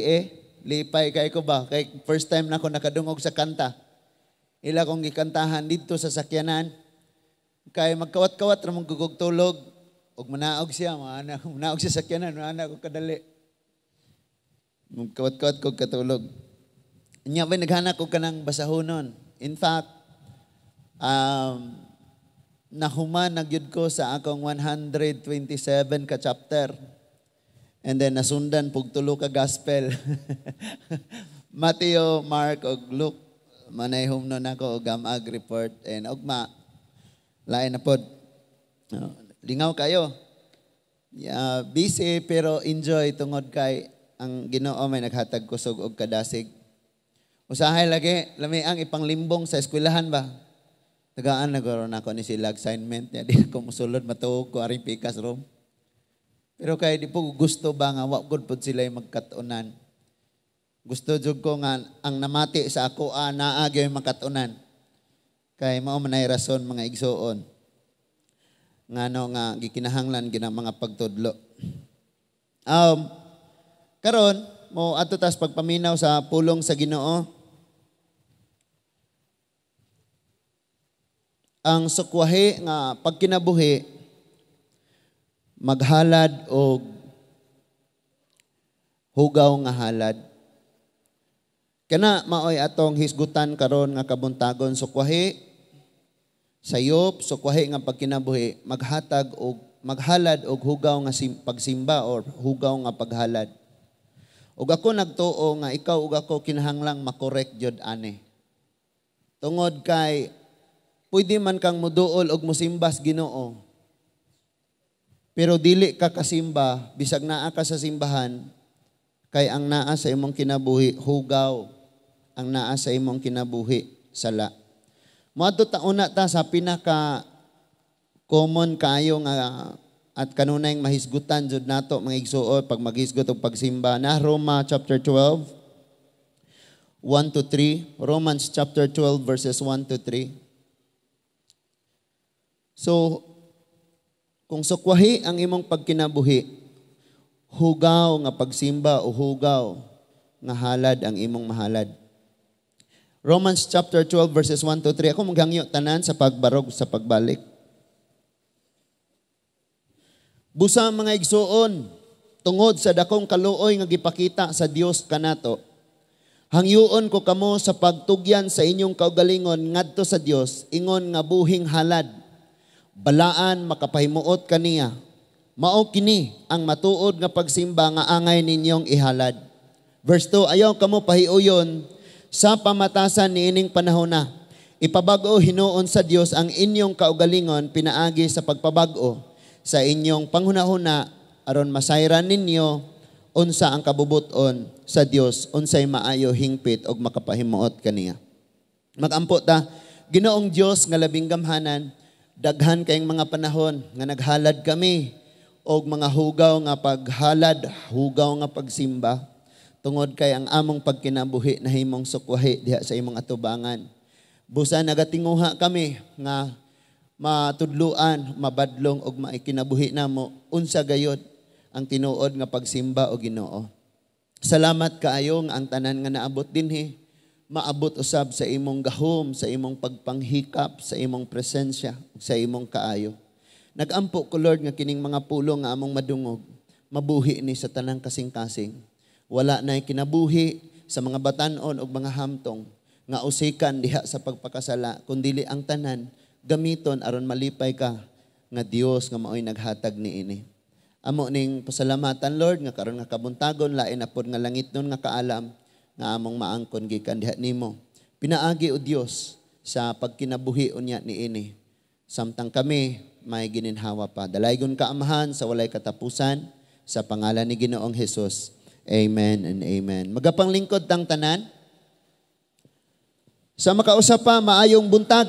Eh, lipay kay ko ba? Kay first time na ako nakadungog sa kanta. Ila kong gikantahan dito sa sakyanan. Kay magkawat-kawat ra mong gugog tulog. Og manaog siya, maana, manaog siya sa sakyanan, maana ko kadali. Magkawat-kawat ko katulog. Nya ba naghanak ko kanang basahonon. In fact, nahuman na gyud ko sa akong 127 ka chapter. And then nasundan pug tulo ka gospel. Matthew, Mark ug Luke manay humnon nako og gamag report and ugma lain na pod. Lingaw kayo. Yeah, busy pero enjoy tungod kay ang Ginoo may naghatag kusog og kadasig. Usahay lagi lami ang ipanglimbong sa eskwelahan ba. Tagaan na guro nako ni sila assignment niya, di ko musulod, matuog ko aring pikas room. Pero kay di po gusto ba nga wa gud pod sila magkat-unan. Gusto jud ko nga ang namati sa ako naa gyud makatunan. Kay mao man ay rason, mga igsuon, ngano nga gikinahanglan gina mga pagtudlo. Karon mo adto tas pagpaminaw sa pulong sa Ginoo. Ang sukwahi nga pagkinabuhi, maghalad og hugaw nga halad. Kana maoy atong hisgutan karon nga kabuntagon, sukwahi sayop, sukwahi nga pagkinabuhi, maghatag og maghalad og hugaw nga pagsimba or hugaw nga paghalad. Ug ako nagtuo nga ikaw ug ako kinahanglang makorek jud ani. Tungod kay pwede man kang muduol og musimbas Ginoo. Pero dili ka kasimba, bisag naa ka sa simbahan, kay ang naa sa imong kinabuhi, hugaw. Ang naa sa imong kinabuhi, sala. Moadto ta una ta sa pinaka common kaayo nga at kanunay mahisgutan jud nato, mga igsuon, pag maghisgot og pagsimba na Roma chapter 12 1 to 3, Romans chapter 12 verses 1 to 3. So kung sukwahi ang imong pagkinabuhi, hugaw nga pagsimba o hugaw nga halad ang imong mahalad. Romans chapter 12 verses 1 to 3. Ako maghangyo tanan sa pagbarog sa pagbalik. Busa, mga igsuon, tungod sa dakong kaluoy nga gipakita sa Dios kanato, hangyoon ko kamo sa pagtugyan sa inyong kaugalingon ngadto sa Dios ingon nga buhing halad, balaan, makapahimuot kaniya. Mao kini ang matuod nga pagsimba nga angay ninyong ihalad. Verse 2, ayaw kamo pahiuyon sa pamatasan niining panahona. Ipabag-o hinuon sa Dios ang inyong kaugalingon pinaagi sa pagpabag-o sa inyong panghunahuna aron masayran ninyo unsa ang kabubuton sa Dios, unsay maayo, hingpit ug makapahimuot kaniya. Magampo ta. Ginoong Dios nga labing gamhanan, daghan kayong mga panahon nga naghalad kami og mga hugaw nga paghalad, hugaw nga pagsimba, tungod kay ang among pagkinabuhi nahimong sukwahi diha sa imong atubangan. Busa nagatinguha kami nga matudluan, mabadlong og maikinabuhi namo unsa gayod ang tinuod nga pagsimba o Ginoo. Salamat kaayo nga ang tanan nga naabot dinhi maabot usab sa imong gahom, sa imong pagpanghikap, sa imong presensya, ug sa imong kaayo. Nagampo ko, Lord, nga kining mga pulong nga among madungog, mabuhi ni sa tanang kasing-kasing. Wala na kinabuhi sa mga batanon ug mga hamtong nga usikan diha sa pagpakasala, kundili ang tanan gamiton aron malipay ka nga Dios nga maoy naghatag niini. Amo ning pasalamatan, Lord, nga karon nga kabuntagon lain na pod nga langit nun nga kaalam nga among maangkon gikan diha nimo. Pinaagi o Dios sa pagkinabuhi unya niini. Samtang kami may gininhawa pa. Dalaygon ka, Amahan, sa walay katapusan, sa pangalan ni Ginoong Hesus. Amen and amen. Magapanglingkod tang tanan. Sa makausap pa, maayong buntag.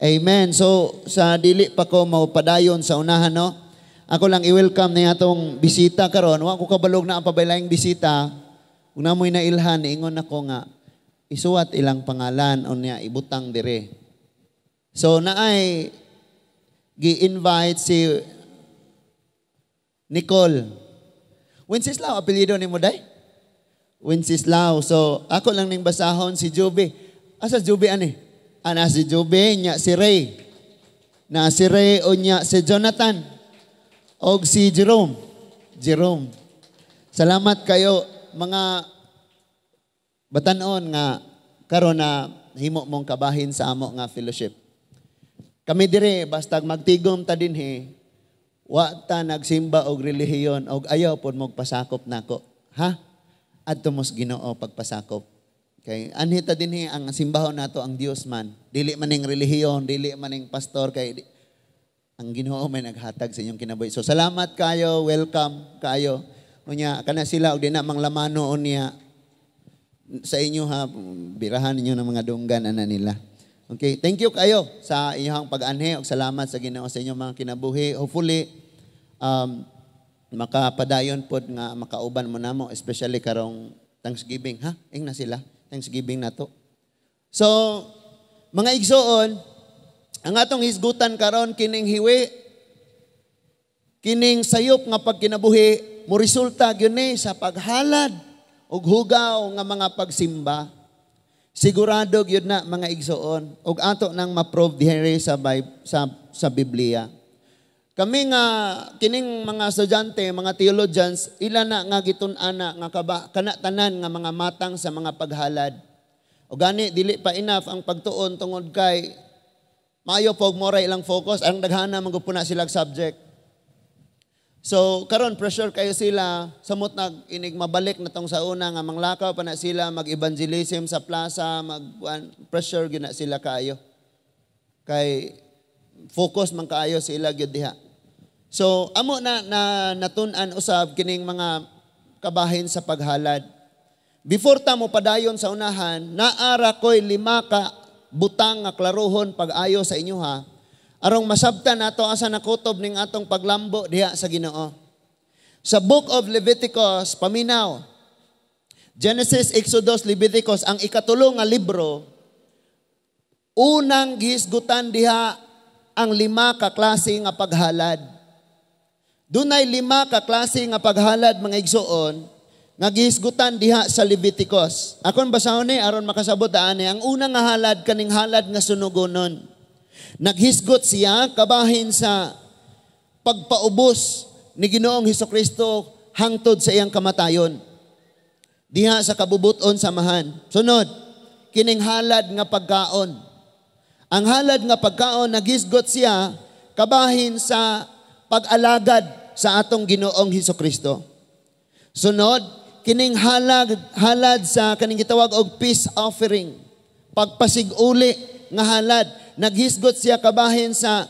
Amen. So, sa dili pa ko maupadayon sa unahan, no? Ako lang i-welcome ni atong bisita karon. Wa ko kabalog na ang pabaylayng bisita. Una mo'y nailhan, ingon ako nga, isuwat ilang pangalan o niya ibutang dire. So, naay gi-invite si Nicole. Wenceslao, apelyido nimo, day? Wenceslao. So, ako lang ning basahon si Juby. Asa Juby ani? Ana si Juby, nya si Ray. Na si Ray o nya si Jonathan. Og si Jerome. Jerome. Salamat kayo, mga batanon nga karon na himo mong kabahin sa amo nga fellowship. Kami dire, bastag magtigom ta dinhi, wa ta nagsimba og relihiyon og ayaw pod mo pasakop nako. Ha? Adto mos Ginoo pagpasakop. Kay anhi ta dinhi, ang simbahon nato ang Dios man. Dili man ning relihiyon, dili man ning pastor, kay ang Ginoo may naghatag sa inyong kinabuhi. So salamat kayo, welcome kayo. Unya kana sila og di na manglamano unya sa inyo ha, birahan ninyo ng mga dunggan ana nila. Okay, thank you kayo sa inyong pag-anhi ug salamat sa Ginoo sa inyong mga kinabuhi. Hopefully makapadayon pod nga makauban mo namo, especially karong Thanksgiving, ha. Ing na sila Thanksgiving nato. So mga igsoon, ang atong hisgutan karon kining hiwi, kining sayop nga pagkinabuhi mo resulta gyud ni sa paghalad ug hugaw nga mga pagsimba. Sigurado gyud na, mga igsoon, ug ato nang ma-prove diri sa Biblia. Kami nga kining mga estudyante, mga theologians, ila na nga gitun-an na nga kaba, kana tanan nga mga matang sa mga paghalad. O gani dili pa enough ang pagtuon tungod kay maayo pog mora ilang focus ang daghana man gud na sila subject. So karon pressure kayo sila, samot nag inig mabalik na tong sa una nga manglakaw pa na sila, mag-evangelism sa plaza, mag pressure gyud na sila kaayo. Kay focus man kaayo sila gyud diha. So amo na na natun-an usab kining mga kabahin sa paghalad. Before ta mo padayon sa unahan, naara ko'y lima ka butang nga klarohon pag-ayo sa inyo ha. Arong masabtan nato asa nakutob ning atong paglambo diha sa Ginoo. Sa Book of Leviticus, paminaw. Genesis, Exodus, Leviticus, ang ikatulo nga libro, unang gihisgutan diha ang lima ka klase nga paghalad. Dunay lima ka klase nga paghalad, mga igsoon, nga gihisgutan diha sa Leviticus. Akon basahon ni aron makasabot ani. Ang unang nga halad, kaning halad nga sunugonon. Naghisgot siya kabahin sa pagpaubos ni Ginoong Hesukristo hangtod sa iyang kamatayon diha sa kabubuton samahan. Sunod, kining halad nga pagkaon. Ang halad nga pagkaon, naghisgot siya kabahin sa pag-alagad sa atong Ginoong Hesukristo. Sunod, kining halad sa kaning gitawag og peace offering. Pagpasiguli nga halad, naghisgot siya kabahin sa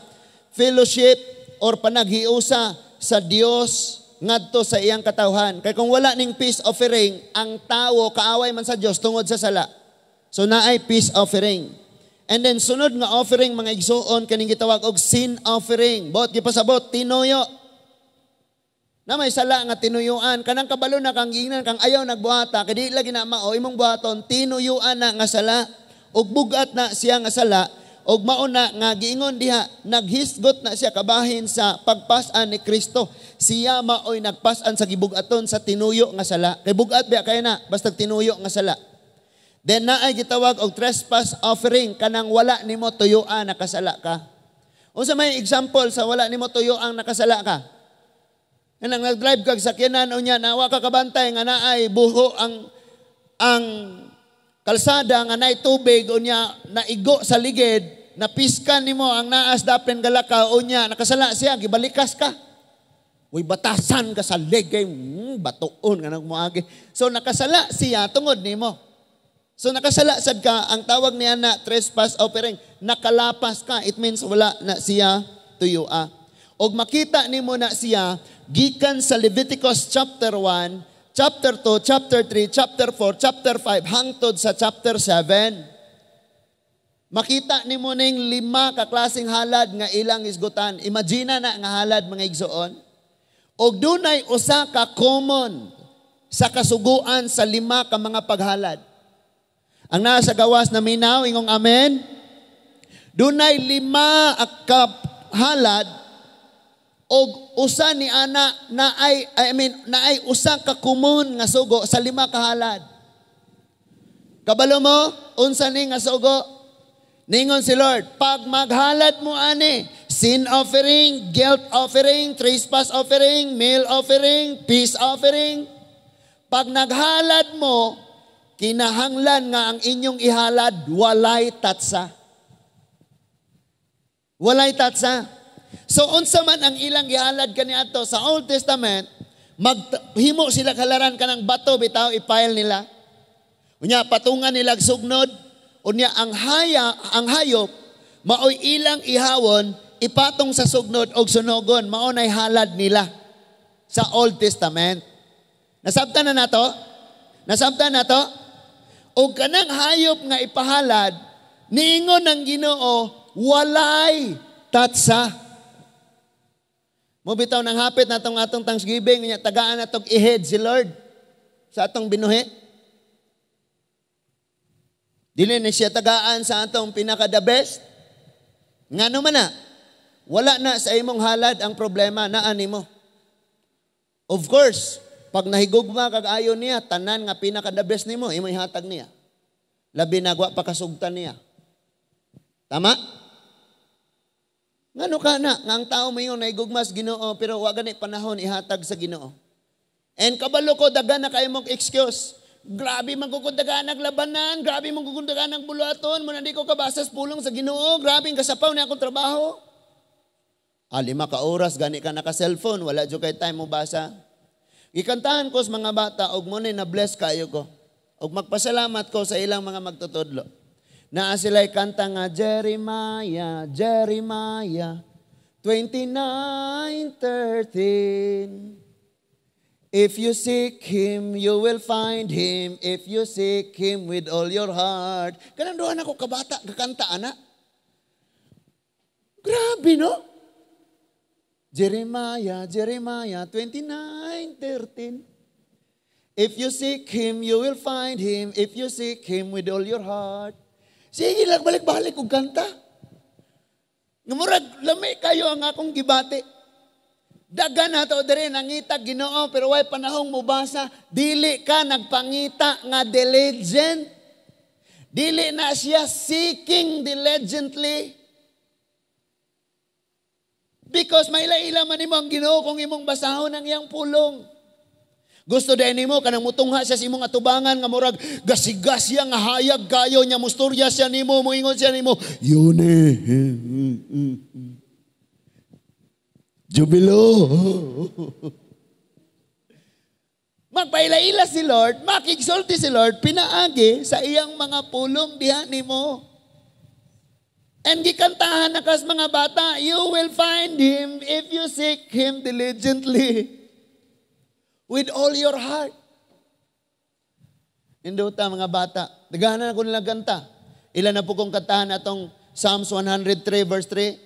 fellowship or panaghiusa sa Dios ngadto sa iyang katawhan. Kay kung wala ning peace offering, ang tawo kaaway man sa Dios tungod sa sala. So naay peace offering. And then sunod nga offering, mga igsuon, kaning gitawag og sin offering. Bot gipasabot tinuyo. Na may sala nga tinuyuan, kanang kabalo na kang giingnan kang ayaw nagbuhata kay di lagi na mao imong buhaton, tinuyuan na nga sala ug bugat na siya nga sala, ug mao na nga giingon diha, naghisgot na siya kabahin sa pagpas-an ni Kristo. Siya maoy nagpas-an sa gibugaton sa tinuyo nga sala. Kay bugat biya kay na basta tinuyo nga sala. Then naay gitawag og trespass offering, kanang wala nimo tuyuan nakasala ka. Unsa may example sa wala nimo tuyuang nakasala ka? Kanang nag-drive kag sakyanan, unya nawa ka kabantay nga naay buho ang kalsada nga naay tubig, unya naigo sa ligid, napiskan nimo ang naas dapin galakaw, unya nakasala siya, gibalikas ka. Uy, batasan ka sa ligay, batuon nga nagmoagi. So nakasala siya tungod nimo. So nakasala sad ka, ang tawag niya na trespass offering, nakalapas ka, it means wala na siya tuyua. Og makita nimo na siya gikan sa Leviticus chapter 1, chapter 2, chapter 3, chapter 4, chapter 5 hangtod sa chapter 7. Makita nimo ning lima ka klaseng halad nga ilang isgutan. Imagine na nga halad, mga igsoon. Og dunay usa ka common sa kasuguan sa lima ka mga paghalad. Ang naa sa gawas na minaw, ingong amen. Dunay lima ka halad Og usa ni ana naay, I mean, naay usa ka common nga sugo sa lima ka halad. Kabalo mo unsa ni nga sugo? Ningon si Lord, pag maghalad mo ani, sin offering, guilt offering, trespass offering, meal offering, peace offering, pag naghalad mo, kinahanglan nga ang inyong ihalad walay tatsa. Walay tatsa. So unsa man ang ilang gihalad kaniadto sa Old Testament, maghimo sila halaran, kanang bato bitaw i-pile nila. Unya patungan nila sugnod, unya ang hayop maoy ilang ihawon, ipatong sa sugnod og sunogon, mao nay halad nila sa Old Testament. Nasabtan na nato? Nasabtan na to? Og kanang hayop nga ipahalad, niingon ng Ginoo, walay tatsa. Mo bitaw nang hapit natong atong Thanksgiving, unya tagaan natong i-head si Lord sa atong binuhi. Dili na siya tagaan sa atong pinaka the best. Ngano man na? Wala na sa imong halad ang problema, naa nimo. Of course, pag nahigugma kag ayo niya, tanan nga pinaka the best nimo, imo ihatag niya. Labi na wa pa kasugtan niya. Tama? Ngano ka na nga ang tao mayon nahigugma sa Ginoo pero wa gani panahon ihatag sa Ginoo? And kabalo ko dagan na kayo mong excuse. Grabe man ko dagan labanan, grabe man ko dagan buluhaton, mo di ko kabasas pulong sa Ginoo, grabe ang kasapaw ni akong trabaho. Ah, 5 ka oras gani ka naka cellphone, wala jud kay time mo basa. Gikantahan ko sa mga bata og mo na bless kayo ko. Og magpasalamat ko sa ilang mga magtutudlo. Naa sila'y kanta nga Jeremiah, Jeremiah 29:13. If you seek Him, you will find Him. If you seek Him with all your heart. Kanang duha nako kabata, kakanta, ana. Grabe, no? Jeremiah, Jeremiah 29:13. If you seek Him, you will find Him. If you seek Him with all your heart. Sige lang, balik-balik og kanta. Nga murag, lami kayo ang akong gibati. Dagan na to diri nangita Ginoo pero way panahong mubasa, dili ka nagpangita nga diligent. Dili na siya seeking diligently. Because maila-ila man nimo ang Ginoo kung imong basahon ang iyang pulong. Gusto din nimo kanang mutungha siya sa imong atubangan nga murag gasigas siya nga hayag kayo niya, mustorya siya nimo, moingon siya nimo, "Yune. Jubilo." Magpaila-ila si Lord, makigsulti si Lord, pinaagi sa iyang mga pulong diha nimo. And gikantahan na kas mga bata, you will find Him if you seek Him diligently with all your heart. Indota mga bata, daghanan ako nila kanta. Ilan na po kong kantahan atong Psalms 103 verse 3.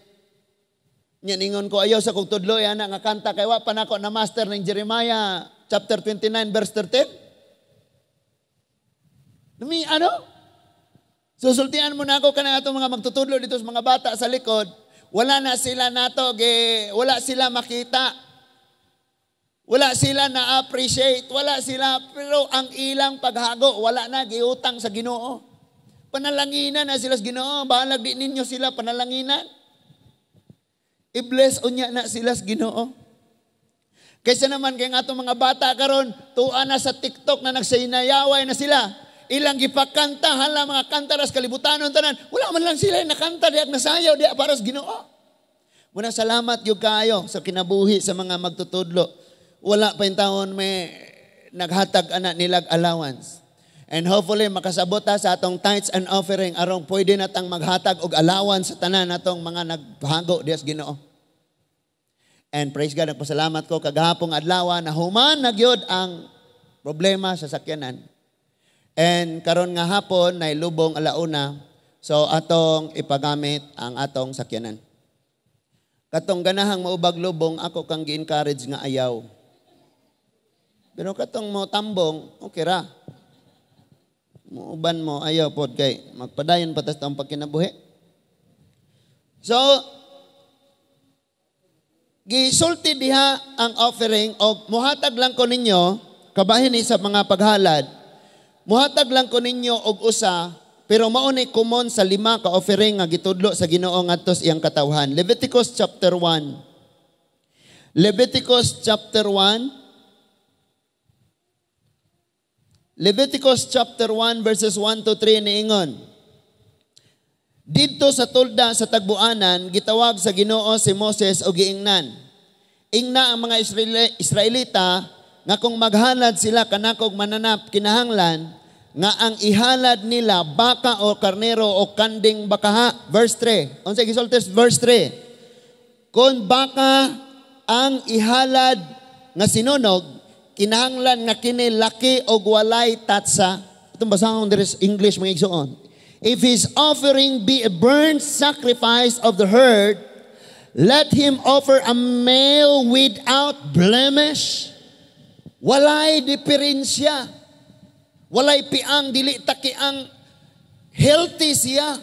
Nya ningon ko, ayaw sa kong tudlo ana nga kanta kay wa pa nako na master ng Jeremiah chapter 29 verse 13. Nami ano? Susultian mo na ako kanang atong mga magtutudlo dito sa mga bata sa likod. Wala na sila nato, ge, wala sila makita. Wala sila na-appreciate, wala sila, pero ang ilang paghago, wala na, giutang sa Ginoo. Panalanginan na sila sa Ginoo, bahalag di ninyo sila panalanginan. I-bless unya na sila sa Ginoo. Kaysa naman kay nga atong mga bata karon, tuwa na sa TikTok na nagsaynayaway na sila. Ilang gipakanta, hala mga kanta ras kalibutanon tanan. Wala man lang sila nakanta diak nasayaw diak para sa Ginoo. Muna salamat gyud kaayo sa kinabuhi sa mga magtutudlo. Wala pa yung taon may naghatag ana nilag allowance. And hopefully makasabot ta sa atong tithes and offering aron pwede na tang maghatag og allowance sa tanan natong mga naghago diya sa Ginoo. And praise God, nagpasalamat ko kagahapong adlaw na human na gyud ang problema sa sakyanan. And karon nga hapon nay lubong alauna, so atong ipagamit ang atong sakyanan. Katong ganahang maubag lubong, ako kang gi-encourage nga ayaw. Pero katong mo tambong, okay ra. Muuban mo, ayaw pod kay magpadayon pa tas taong pagkinabuhi. So, Gisulti diha ang offering og muhatag lang ko ninyo kabahin ni sa mga paghalad. Muhatag lang ko ninyo og usa, pero mao ni common sa lima ka offering nga gitudlo sa Ginoo ngadto sa iyang katawhan. Leviticus chapter 1. Leviticus chapter 1. Leviticus chapter 1 verses 1 to 3 niingon. Didto sa tolda sa tagbuanan, gitawag sa Ginoo si Moses og giingnan. Ingna ang mga Israelita nga kung maghalad sila kanakog mananap, kinahanglan nga ang ihalad nila baka o karnero o kanding bakaha. Verse 3. Unsa gisulti verse 3? Kung baka ang ihalad nga sinunog, kinahanglan nga kini laki og walay tatsa. Itong basahon diri sa English, mga igsoon. If his offering be a burnt sacrifice of the herd, let him offer a male without blemish. Walay diferensya. Walay piang, dili takiang, healthy siya.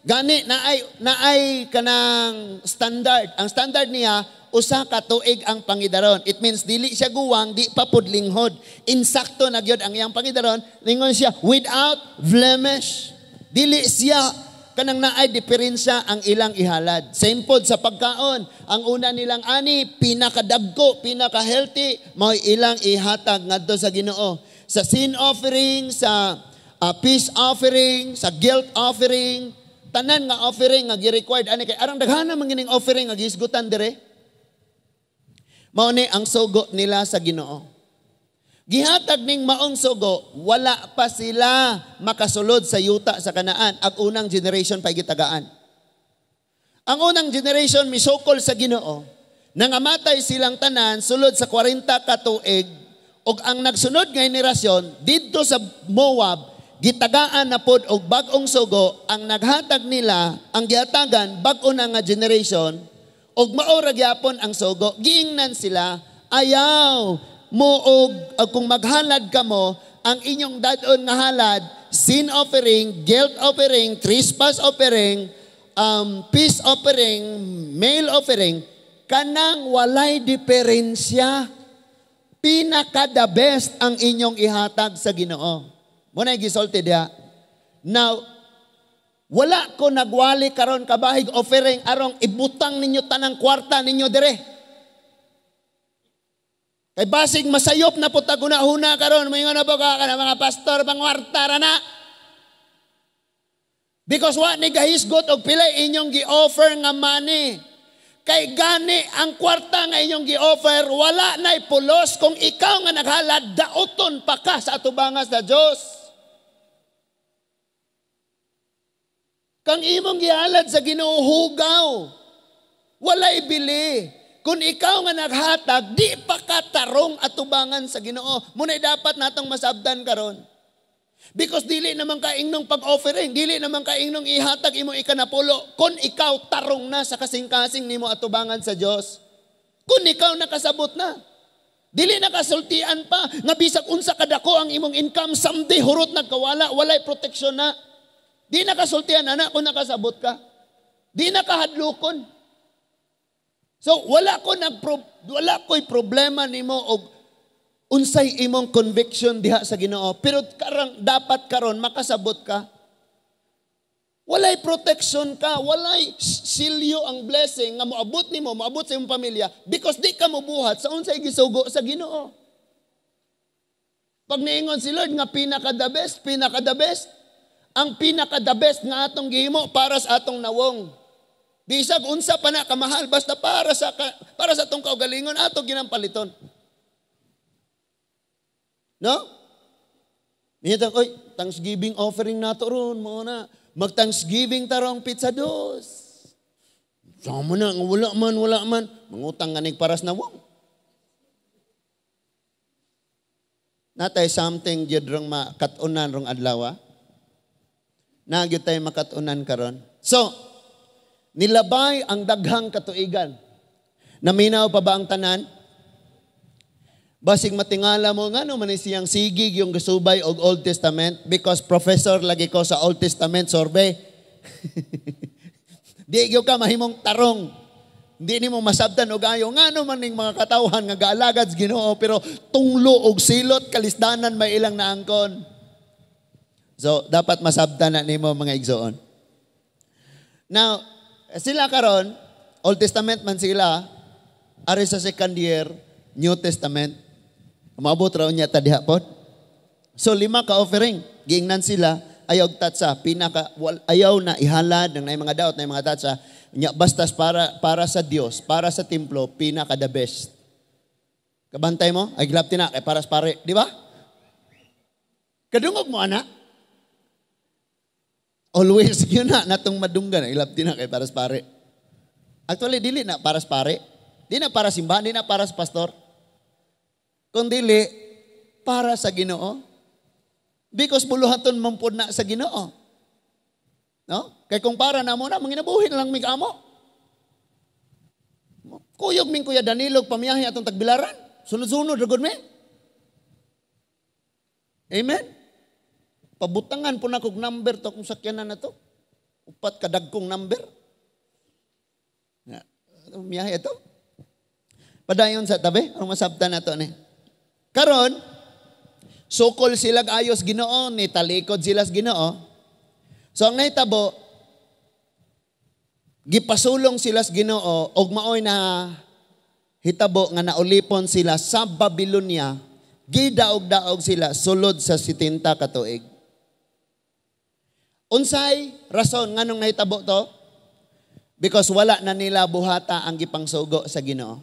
Gani naay kanang standard. Ang standard niya, 1 ka tuig ang pangidaron. It means dili siya guwang, di pa pud linghod. Insakto na gyud ang iyang pangidaron. Ningon siya without blemish. Dili siya kanang naay diferensya ang ilang ihalad. Same pod sa pagkaon. Ang una nilang ani, pinakadagko, pinaka-healthy, mao ilang ihatag ngadto sa Ginoo. Sa sin offering, sa peace offering, sa guilt offering, tanan nga offering nga gi-required ani kay arang daghana man gining offering nga gihisgutan dire. Mao ni ang sugo nila sa Ginoo. Gihatag ning maong sugo, wala pa sila makasulod sa yuta sa Kanaan. Ang unang generation pa gitagaan. Ang unang generation misukol sa Ginoo. Nangamatay silang tanan sulod sa 40 ka tuig ug ang nagsunod nga henerasyon didto sa Moab gitagaan na pod og bag-ong sugo. Ang naghatag nila, ang gihatagan bag-o na nga generation ug mao ra gyapon ang sugo. Giingnan sila, ayaw mo og kung maghalad kamo, ang inyong dad-on nga halad, sin offering, guilt offering, trespass offering, peace offering, male offering, kanang walay diferensya, pinaka the best ang inyong ihatag sa Ginoo. Mao na gisulti diha. Now, wala ko nagwali karon kabahig offering arong ibutang ninyo tanang kwarta ninyo dire. Kay basig masayop na pud huna karon, moingon na ba ka kana mga pastor pangwarta ra na. Because wa ni gahisgot og pilay inyong gi-offer nga money. Kay gani ang kwarta nga inyong gi-offer wala na'y pulos kung ikaw nga naghalad dauton pa ka sa atubangas sa Dios. Kang imong gihalad sa Ginoo hugaw. Walay bili. Kung ikaw nga naghatag, di pa ka tarong atubangan sa Ginoo. Muna'y dapat natong masabdan karon. Because dili naman ka ingnong pag-offering, dili naman ka ingnong ihatag imo ikanapulo kung ikaw tarong na sa kasing-kasing nimo atubangan sa Dios. Kung ikaw nakasabot na. Dili nakasultian pa nga bisag unsa kadako ang imong income, someday hurot nagkawala, walay proteksyon na. Di nakasultian ana kung nakasabot ka. Di nakahadlokon. So wala ko'y problema nimo og unsay imong conviction diha sa Ginoo. Pero karang dapat karon makasabot ka. Walay protection ka, walay silyo ang blessing nga moabot nimo, moabot sa imong pamilya because di ka mobuhat sa unsay gisugo sa Ginoo. Pag niingon si Lord nga pinaka the best, pinaka the best, ang pinaka the best nga atong gihimo para sa atong nawong. Bisag unsa pa na kamahal, basta para sa atong kaugalingon ato ginampaliton. No? Minsan, oy, Thanksgiving offering nato ron, mo na. Mag-Thanksgiving tarong pizza dos. Sama na, nga wala man, wala man. Mangutang nga paras na wong. Natay something gyud rong makatunan rong adlaw. Na gyud tay makatunan karon. So, nilabay ang daghang katuigan. Naminaw pa ba ang tanan? Basig matingala mo, ngano man siyang sigig yung gasubay og Old Testament? Because professor lagi ko sa Old Testament survey. Di gyud ka mahimong tarong. Hindi nimo masabtan og ayo ngano man ning mga katawhan nga gaalagad sa Ginoo pero tunglo og silot, kalisdanan may ilang naangkon. So dapat masabtan na nimo, mga igsoon. Now, sila karon Old Testament man sila, ari sa second year New Testament. Maabot ra unya ta diha pod. So lima ka offering, giingnan sila ayaw tatsa, pinaka ayaw na ihalad ng mga daot na mga tatsa. Nya bastas para para sa Dios, para sa templo, pinaka the best. Kabantay mo? Ay gilapti na kay para sa pare, di ba? Kadungog mo, ana? Always yun na natong madunggan, ay gilapti na kay para sa pare. Actually dili na para sa pare. Di na para simbahan, di na para sa pastor. Kung dili para sa Ginoo. Because buluhaton man pod na sa Ginoo. No? Kay kung para na mo na, manginabuhi na lang mig amo. Kuyog ming Kuya Danilo pamiyahe atong Tagbilaran. Sunod-sunod ra gud mi. Amen. Pabutangan po na kog number to kung sakyanan na to. Upat kadagkong number. Ya, miyahe ito. Padayon sa tabi, ang masabtan na to ni. Karon, sukol sila ayos Ginoo, ni talikod sila sa Ginoo. So ang nahitabo, gipasulong sila sa Ginoo og maoy na hitabo nga naulipon sila sa Babylonia, gidaog-daog sila sulod sa 70 ka tuig. Unsay rason nganong nahitabo to? Because wala na nila buhata ang gipangsugo sa Ginoo.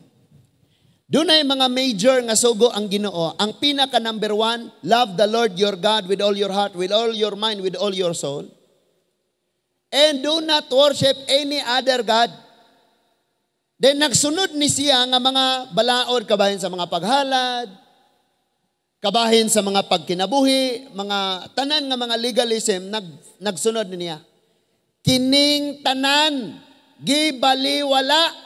Dunay mga major nga sugo ang Ginoo. Ang pinaka number one, love the Lord your God with all your heart, with all your mind, with all your soul. And do not worship any other God. Then nagsunod ni siya nga mga balaod kabahin sa mga paghalad, kabahin sa mga pagkinabuhi, mga tanan nga mga legalism nagsunod niya. Kining tanan gibaliwala,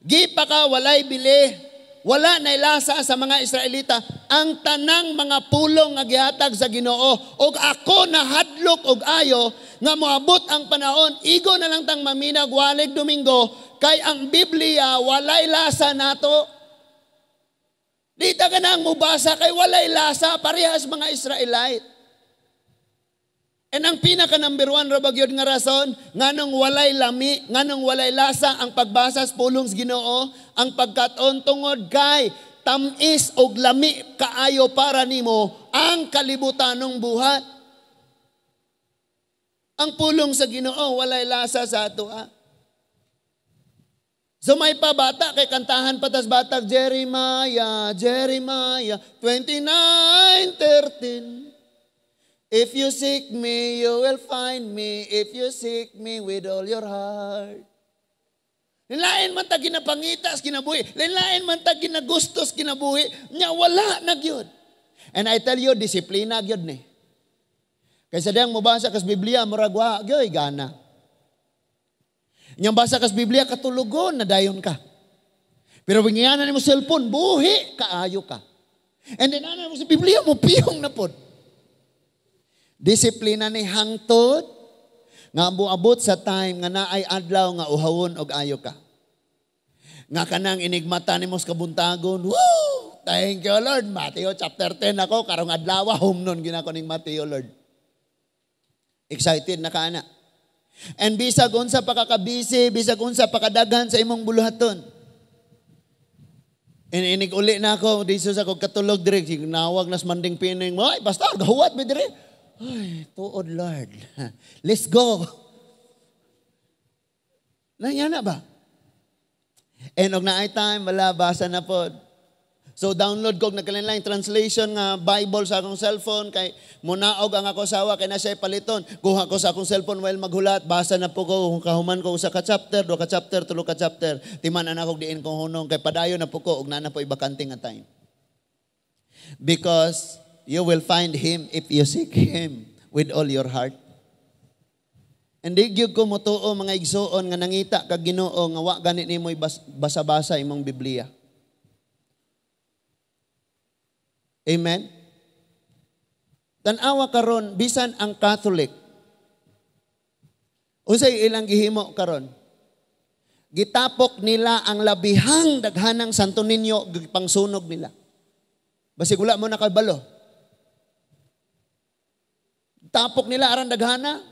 gipaka walay bili, wala na lasa sa mga Israelita ang tanang mga pulong nga gihatag sa Ginoo. Og ako nahadlok og ayo nga moabot ang panahon igo na lang tang maminag walig Domingo kay ang Biblia walay lasa nato. Di ta ganang mubasa kay walay lasa, parehas mga Israelite. And ang pinaka number one ra gyud nga rason nganong walay lami, nganong walay lasa ang pagbasa sa pulong sa Ginoo, ang pagkat-on, tungod kay tamis og lami kaayo para nimo ang kalibutanong buhat. Ang pulong sa Ginoo walay lasa sa ato. Ah. So may pabata kay kantahan pa tas batag, Jeremiah, Jeremiah 29:13. If you seek me, you will find me. If you seek me with all your heart. Lain man ta ginapangita sa kinabuhi. Lain man ta ginagusto sa kinabuhi. Nya wala na gyud. And I tell you, disiplina gyud ni. Kaysa diyang mobasa kas Biblia, murag wa gyud gana. Nya basa kas Biblia, katulogon na dayon ka. Pero wingiyanan mo cellphone, buhi, kaayo ka. And then ana mo sa Biblia mo, pihong na pod. Disiplina ni hangtod nga muabot sa time nga naay adlaw nga uhawon og ayo ka. Nga kanang inigmata nimo sa kabuntagon, woo! Thank you, Lord. Matthew chapter 10 ako, karong adlaw, humnon ginako ning Matthew, Lord. Excited na ka ana. And bisag unsa pa ka kabisi, bisag unsa pa kadaghan sa imong buluhaton. Inig uli na ako, di sa ako katulog dire, nawag nas manding pining, ay, basta, gahuwat mi dire. Ay, tuod, Lord. Let's go. Nanya na ba? And og naay time, wala, basa na po. So download ko nagkalinlaing translation nga Bible sa akong cellphone kay munaog ang ako sawa kay na siya paliton. Kuha ko sa akong cellphone while maghulat, basa na po ko kahuman ko usa ka chapter, duha ka chapter, tulo ka chapter. Timan ana ko diin kong hunong kay padayon na po ko og naa na po ibakante nga time. Because you will find Him if you seek Him with all your heart. Hindi gyud ko motuo, mga igsuon, nga nangita kag Ginoo nga wa gani nimo basa-basa imong Biblia. Amen. Tan-awa karon bisan ang Catholic. Unsay ilang gihimo karon? Gitapok nila ang labihang daghanang Santo Niño, gipangsunog nila. Basig wala mo nakabalo. Tapok nila aran daghana.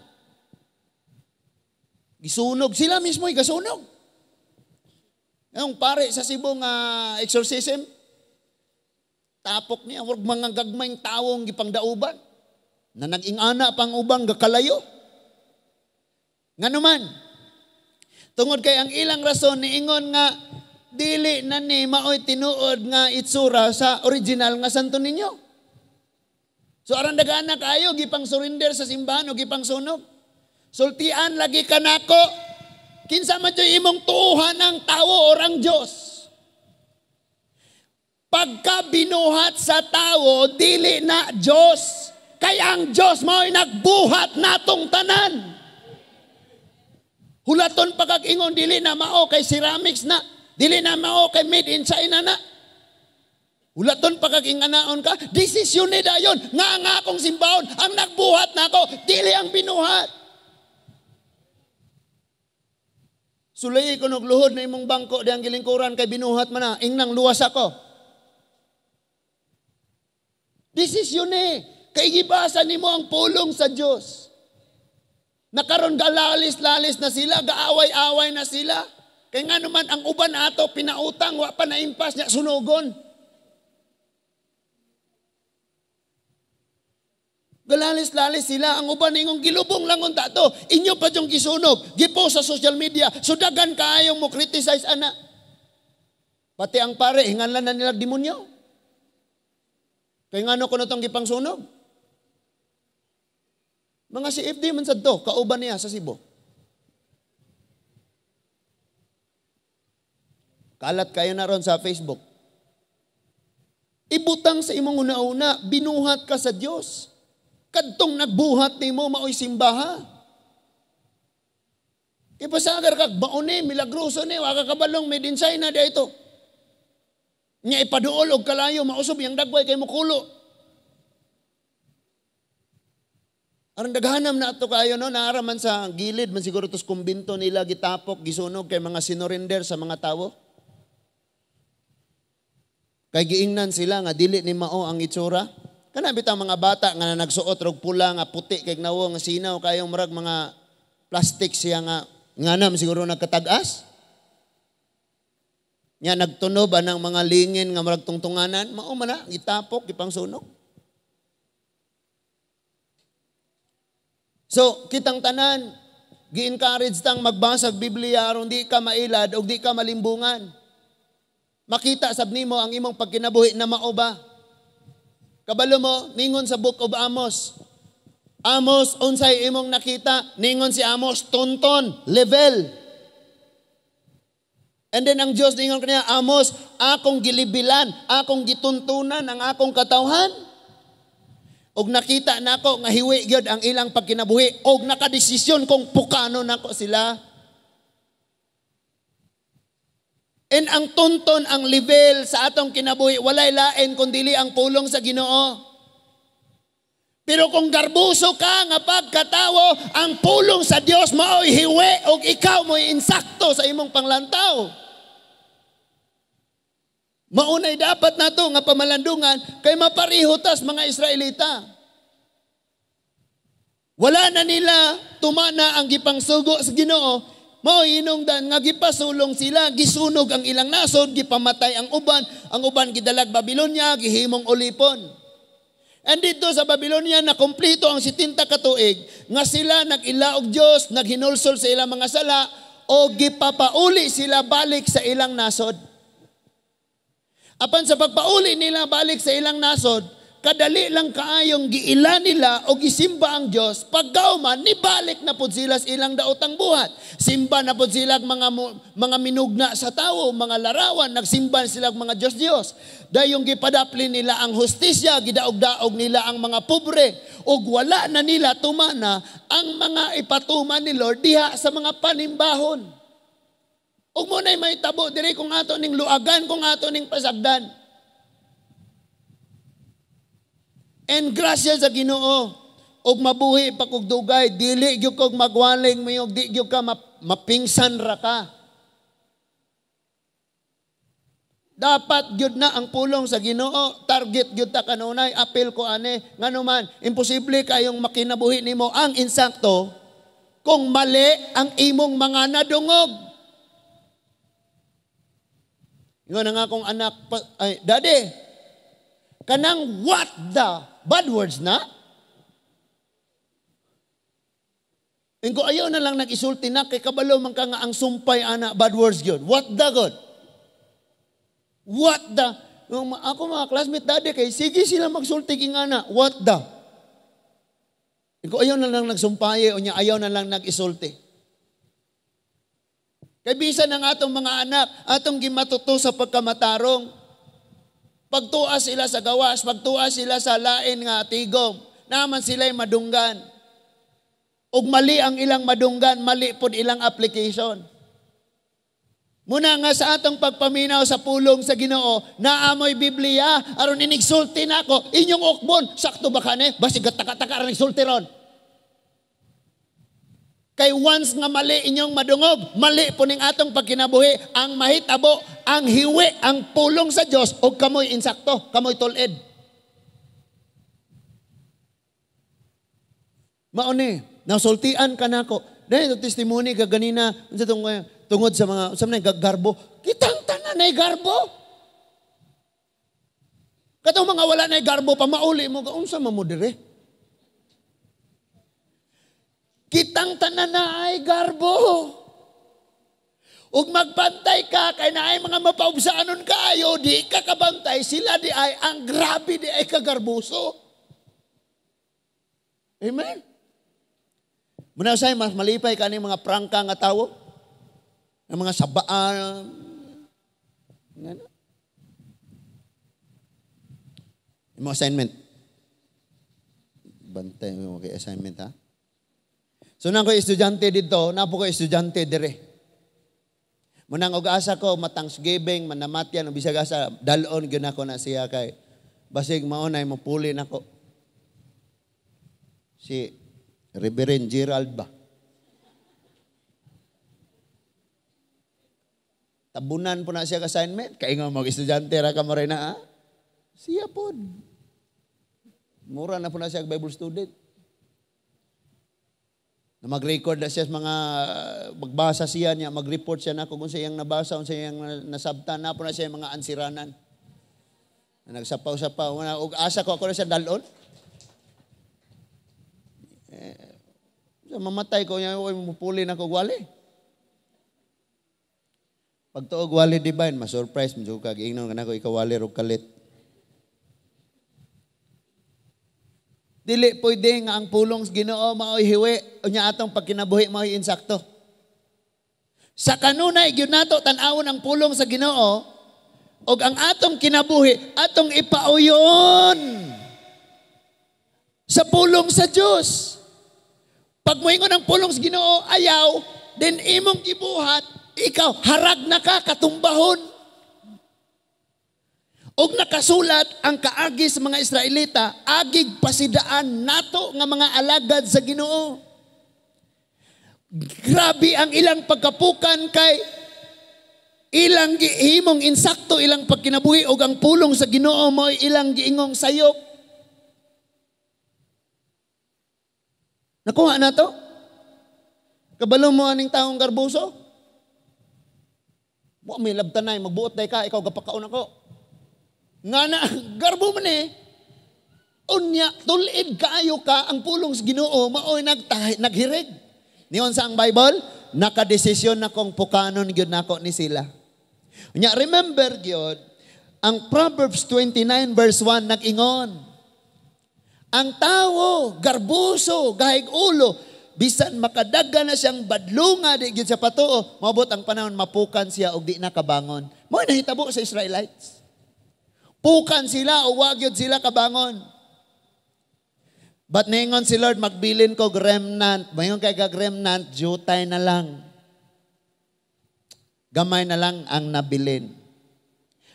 Gisunog sila mismo, gisunog. Yung pare sa Cebu nga exorcism, tapok niya, wag mga gagmayng tawong gipangdauban. Na nag-ingana pang ubang gakalayo. Nganuman, tungod kay ang ilang rason niingon nga dili na ni maoy tinuod nga itsura sa original nga Santo Niño. So aran dagana kayo gipang surrender sa simbahan o gipang sunog. Sultian lagi kanako, kinsa man jud imong tuuhan, ang tawo or ang Dios? Pagka binuhat sa tawo, dili na Dios. Kay ang Dios mao'y nagbuhat natong tanan. Hulaton pa kag ingon dili na mao kay ceramics na, dili na mao kay made in China na. Hulaton pa kag inganaon ka, desisyon ni dayon nga ang akong simbahon ang nagbuhat nako, dili ang binuhat. Sulay ko og luhod na imong bangko diyang gilingkuran kay binuhat man na, ingnang luwas ako. Desisyon ni, kay gibasa nimo ang pulong sa Dios. Nakaron galalis-lalis na sila, gaaway-away na sila. Kay nga naman ang uban ato pinautang, wa pa naimpas niya sunugon. Galalis-lalis sila, ang uban ingong gilubong lang unta to. Inyo pa dyong gisunog, gipost sa social media, sudagan kaayong mo criticize ana. Pati ang pare, hinganlan na nila demonyo. Kay ngano kuno tong gipangsunog? Mga CFD man sad to, kauban niya sa Cebu. Kalat kayo na ron sa Facebook. Ibutang sa imong una-una, binuhat ka sa Dios. Kadtong nagbuhat nimo maoy simbaha. Kay pasagar kag baon ni, milagroso ni, wa ka kabalong made in China di ito. Nya ipaduol og kalayo, mausob yang dagway kay mukulo. Aron daghanam na ato kayo no, naara man sa gilid man siguro tos kumbinto nila gitapok, gisunog kay mga sinurrender sa mga tawo. Kay giingnan sila nga dili ni mao ang itsura. Kana bitaw mga bata nga nagsuot og pula nga puti kay nawo nga sinaw kayong murag mga plastic siya nga nganam siguro nagkatag-as. Nya nagtunob anang mga lingin nga murag tungtunganan, mao man na gitapok gipangsunog. So, kitang tanan, gi-encourage tang magbasag Biblia aron di ka mailad og di ka malimbungan. Makita sab nimo ang imong pagkinabuhi na mao ba? Kabalo mo, ningon sa Book of Amos. Amos, unsay imong nakita? Ningon si Amos, tonton, level. And then ang Dios ningon kaniya, Amos, akong gilibilan, akong gituntunan ang akong katawhan. Og nakita nako nga hiwi gyud ang ilang pagkinabuhi og nakadesisyon kung pukano nako sila. And ang tunton, ang level sa atong kinabuhi, walay lain kun dili ang pulong sa Ginoo. Pero kung garbuso ka nga pagkatawo, ang pulong sa Dios mao'y hiwi og ikaw mo'y insakto sa imong panglantaw. Maunay dapat nato nga pamalandungan kay mapariho tas mga Israelita. Wala na nila tumana ang gipangsugo sa Ginoo, mao hinungdan nga gipasulong sila, gisunog ang ilang nasod, gipamatay ang uban gidalag Babylonia, gihimong ulipon. And dito sa Babylonia na kumpleto ang 70 ka tuig nga sila nag-ilaog Dios, naghinulsol sa ilang mga sala o gipapauli sila balik sa ilang nasod. Apan sa pagpauli nila balik sa ilang nasod, kadali lang kaayong giila nila o gisimba ang Dios, pagkauman nibalik na pud sila sa ilang daotang buhat. Simba na pud sila mga minugna sa tawo, mga larawan, nagsimba sila mga Dios-Dios. Dayong gipadapli nila ang hustisya, gidaog-daog nila ang mga pobre, ug wala na nila tumana ang mga ipatuman ni Lord diha sa mga panimbahon. Ug mo na'y mahitabo diri kung ato ning luagan, kung ato ning pasagdan. And grasya sa Ginoo og mabuhi pa kog dugay, dili gyud kog magwaling mayog di gyud ka mapingsan ra ka. Dapat gyud na ang pulong sa Ginoo, target gyud ta kanunay, apil ko ani, ngano man imposible kayong makinabuhi nimo ang insakto kung mali ang imong mga nadungog. Ingon na nga akong anak, ay, "Daddy, kanang what the bad words na?" Ingo ayaw na lang nag-isulti na kay kabalo man ka nga ang sumpay ana bad words gyud. What the God? What the? Ako mga classmate, "Daddy, kay sige sila magsulti king ana. What the?" Ingo ayaw na lang nagsumpaye o niya ayaw na lang nag-isulti. Kay bisan ang atong mga anak, atong gimatuto sa pagkamatarong. Pagtua sila sa gawas, pagtua sila sa lain nga tigom, naman sila'y madunggan. Ug mali ang ilang madunggan, mali pod ilang application. Muna nga sa atong pagpaminaw sa pulong sa Ginoo, naamoy Biblia, aron inigsulti nako, inyong ukbon, sakto ba kani? Basig taka-taka aron igsulti ron. Kay once nga mali inyong madungog, mali po ning atong pagkinabuhi, ang mahitabo, ang hiwi, ang pulong sa Dios og kamoy insakto, kamoy tulid. Mao ni, nasultian ka nako. Dahil ito testimony ka ganina, unsa tong tungod sa mga unsa man garbo, kitang tanan nay garbo. Katong mga wala nay garbo pa mauli mo ka unsa man mo dire? Kitang tanan na ay garbo. Ug magbantay ka kay naay mga mapaubsaanon kaayo, di ka kabantay, sila di ay ang grabe di ay kagarboso. Amen. Muna usay mas malipay ka ning mga prangka nga tawo. Ang mga sabaan. Ngano? Imo assignment. Bantay mo kay assignment ha. So nang ko estudyante dito, napo ko estudyante dire. Munang og asa ko ma-Thanksgiving, manamatyan o bisag asa, dalon gyud nako na siya kay basig mao nay mopuli nako. Si Reverend Gerald ba? Tabunan po na siya assignment. Kaya nga mag-estudyante ra ka mo rin na, ha? Siya po. Mura na po na siya Bible student. Na mag-record na siya sa mga, magbasa siya niya, mag-report siya na kung siyang nabasa, kung siyang nasabtan, na po na siya mga ansiranan. Na nagsapaw-sapaw. Og asa ko, ako na siya dalon. Mamatay ko niya, mupuli na ko wali. Pagtuog wali divine, ma-surprise mo kag ingnon ka na ko ikaw wali rog kalit. Dili pwede nga ang pulong sa Ginoo maoy hiwi unya atong pagkinabuhi maoy insakto. Sa kanunay gyud nato tan-awon ang pulong sa Ginoo og ang atong kinabuhi atong ipauyon sa pulong sa Dios. Pag moingon ang pulong sa Ginoo ayaw, then imong gibuhat, ikaw harag na ka katumbahon. Og nakasulat ang kaagi sa mga Israelita, agig pasidaan nato nga mga alagad sa Ginoo. Grabe ang ilang pagkapukan kay ilang gihimong insakto ilang pagkinabuhi og ang pulong sa Ginoo mo'y ilang giingong sayop. Nakuha na to? Kabalo mo aning taong garbuso? Wa may labtanay, magbuot day ka, ikaw gapakaon ako. Nga na, garbo man eh. Unya, tulid kaayo ka, ang pulong sa Ginoo, maoy naghirig. Niyon sa ang Bible, nakadesisyon na kong pukanon gyud nako ni sila. Unya, remember gyud, ang Proverbs 29 verse 1 nag-ingon. Ang tawo, garbuso, gahig ulo, bisan makadaga na siyang badlunga, di gyud sa patuo, maabot ang panahon, mapukan siya og di nakabangon. Mao nahitabo sa Israelites. Pukan sila o wag yun sila kabangon. But ningon si Lord, magbilin ko remnant. Mayon kay kag remnant, jutay na lang. Gamay na lang ang nabilin.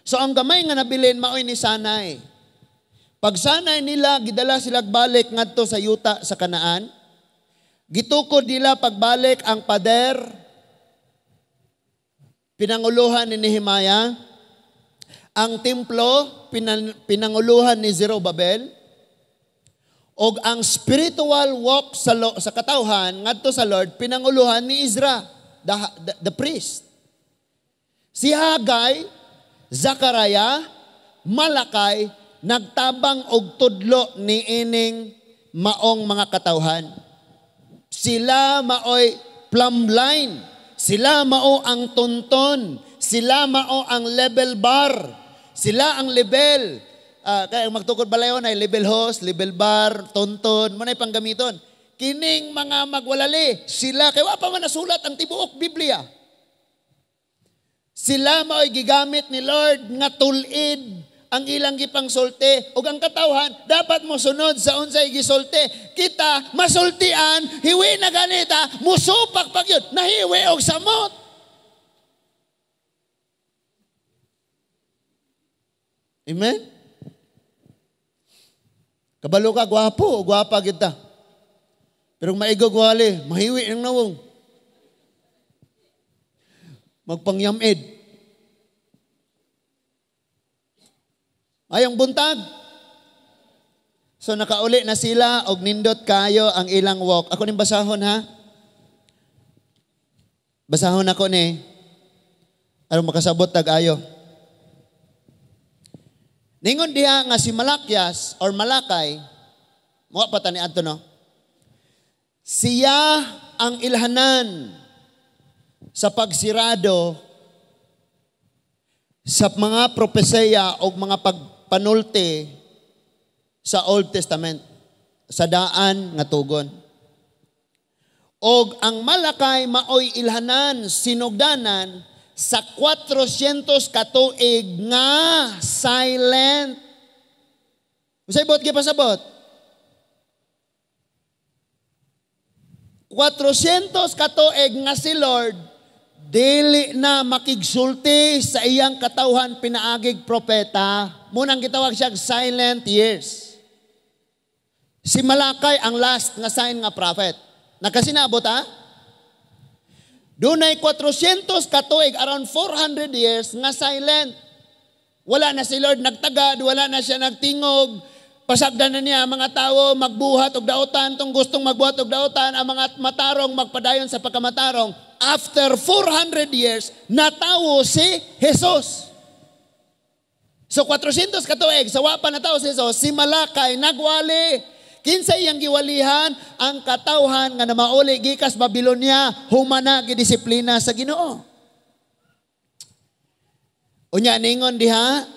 So ang gamay nga nabilin, maoy ni Sanay. Pag sanay nila, gidala sila balik ngadto sa yuta sa Kanaan. Gitukod nila pagbalik ang pader, pinanguluhan ni Nehemiah. Ang templo pinanguluhan ni Zerubbabel og ang spiritual walk sa katawhan ngadto sa Lord pinanguluhan ni Ezra, the priest. Si Haggai, Zechariah, Malakay nagtabang og tudlo niining maong mga katawhan. Sila maoy plumb line. Sila mao ang tunton. Sila mao ang level bar. Sila ang level. Kaya magtukod balayon ay level host, level bar, tonton, manay panggamiton. Kining mga magwalali, sila, kaya wa pa man nasulat ang tibuok Biblia. Sila mao'y gigamit ni Lord nga tulid ang ilang gipangsulti ug ang katawhan dapat mosunod sa unsay gisulti. Kita masultian, hiwi na ganita, musupak pag yun, nahiwi og samot. Amen? Kabalo ka, gwapo, gwapa kita. Pero maigo gwali, mahiwi ng nawong. Magpangyamid. Ayong buntag. So nakauli na sila og nindot kayo ang ilang walk. Ako ning basahon ha. Basahon ako ni. Aron makasabot tag ayo. Ningon diha nga si Malakias or Malakay, muha pa ta ni adto no. Siya ang ilhanan sa pagsirado sa mga propesya o mga pagpanulti sa Old Testament, sa daan nga tugon. Og ang Malakay maoy ilhanan, sinugdanan sa 400 katuig nga silent. Usay bot gipasabot? 400 katuig nga si Lord dili na makigsulti sa iyang katawhan pinaagig propeta. Munang gitawag siya silent years. Si Malakay ang last nga sign nga prophet. Nakasinabot ha? Dunay 400 katuig, around 400 years nga silent. Wala na si Lord nagtagad, wala na siya nagtingog. Pasagdan na niya mga tao magbuhat og daotan, tong gustong magbuhat og daotan, ang mga matarong magpadayon sa pagkamatarong. After 400 years, natawo si Jesus. So 400 katuig, sa wa pa natawo si Jesus, si Malakay nagwali. Kinsa iyang giwalihan? Ang katawhan nga namauli gikas Babylonia, humana gidisiplina sa Ginoo. Unya ningon diha,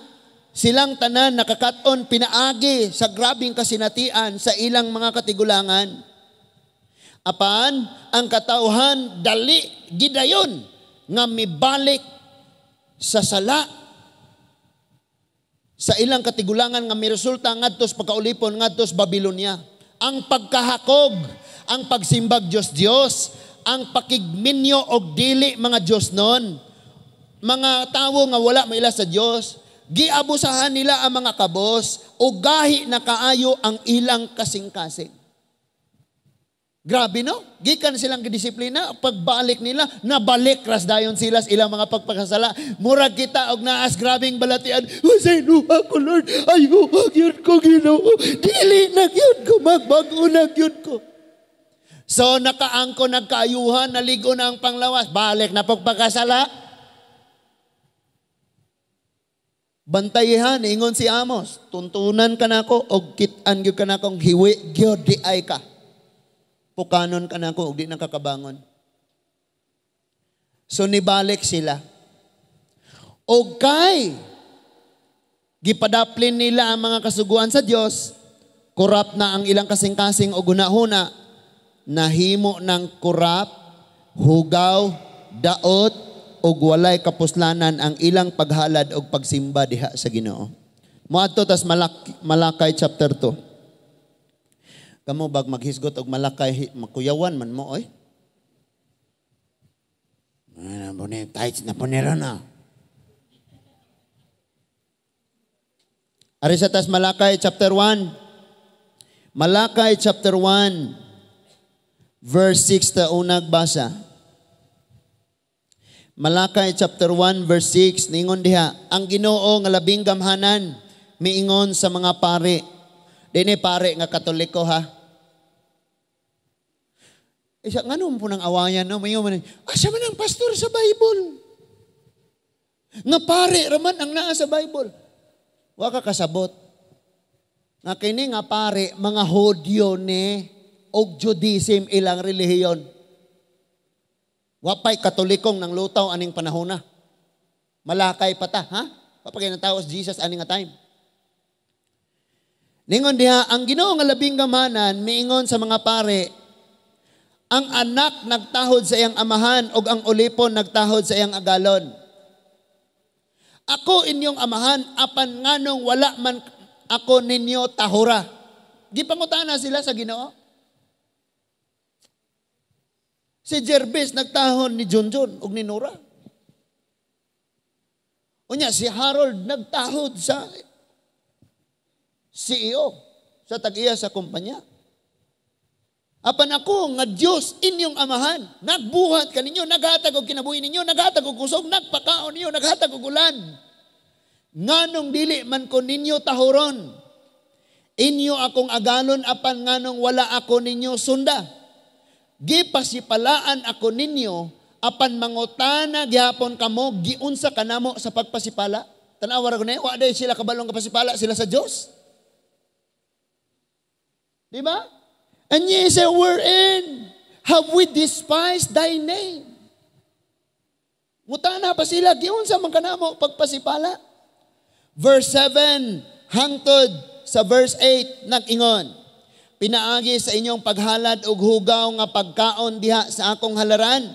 silang tanan nakakaton pinaagi sa grabing kasinatian sa ilang mga katigulangan. Apan ang katawhan dali gidayon nga mibalik sa sala sa ilang katigulangan nga miresulta ngadtos pagkaulipon ngadtos Babylonia. Ang pagkahakog, ang pagsimbag Dios-Dios, ang pakigminyo og dili mga Dios nun. Mga tawo nga wala maila sa Dios, giabusahan nila ang mga kabos o gahi na kaayo ang ilang kasing-kasing. Grabe no? Gikan silang gidisiplina, pagbalik nila, nabalik ras dayon sila sa ilang mga pagpakasala. Murag kita og naas grabing balatian. Usay nuha ko Lord, ayo gyud ko Ginoo. Dili na gyud ko, magbag-o na gyud ko. So nakaangko nagkaayuhan, naligo na ang panglawas, balik na pagpakasala. Bantayihan, ingon si Amos, tuntunan ka nako og kit-an gyud ka nakong hiwi gyud di ay ka. Pukanon ka na ako, di nakakabangon. So nibalik sila. O kay, gipadaplin nila ang mga kasuguan sa Dios, korap na ang ilang kasing-kasing o gunahuna, nahimo ng korap, hugaw, daot, o walay kapuslanan ang ilang paghalad o pagsimba diha sa Ginoo. Moadto tas Malakay chapter 2. Kamo bag maghisgot og Malakay, makuyawan man mo oy. Ano po ni tights na po nila na. Ari sa tas Malakay chapter 1. Malakay chapter 1 verse 6 ta unag basa. Malakay chapter 1 verse 6, ningon diha, ang Ginoo nga labing gamhanan miingon sa mga pare. Dini pare nga Katoliko ha. Isa ngano po nang awayan no, mayo man. Asa man ang pastor sa Bible? Nga pare raman ang naa sa Bible. Wa ka kasabot. Nga kini nga pare mga Hudyo ni og Judaism ilang relihiyon. Wapay Katolikong nang lutaw aning panahona. Malakay pa ta, ha? Papagay ng tao Jesus aning nga time. Ningon diha, ang Ginoo nga labing gamanan miingon sa mga pare, ang anak nagtahod sa iyang amahan ug ang ulipon nagtahod sa iyang agalon. Ako inyong amahan apan nganong wala man ako ninyo tahura. Gipangutana sila sa Ginoo. Si Jervis nagtahon ni Junjun ug ni Nora. Unya si Harold nagtahod sa CEO, sa tag-iya sa kumpanya. Apan ako nga Dios inyong amahan, nagbuhat kaninyo, naghatag og kinabuhi ninyo, naghatag og kusog, nagpakaon ninyo, naghatag og ulan. Nganong dili man ko ninyo tahuron? Inyo akong agalon apan nganong wala ako ninyo sunda. Gipasipalaan ako ninyo apan mangutana gihapon kamo giunsa kanamo sa pagpasipala. Tan-awa ra ko na, wa day sila kabalong kapasipala sila sa Dios. Di ba? And ye say, wherein have we despised thy name? Mutana pa sila, giunsa man kanamo pagpasipala. Verse 7 hangtod sa verse 8 nag-ingon, pinaagi sa inyong paghalad og hugaw nga pagkaon diha sa akong halaran.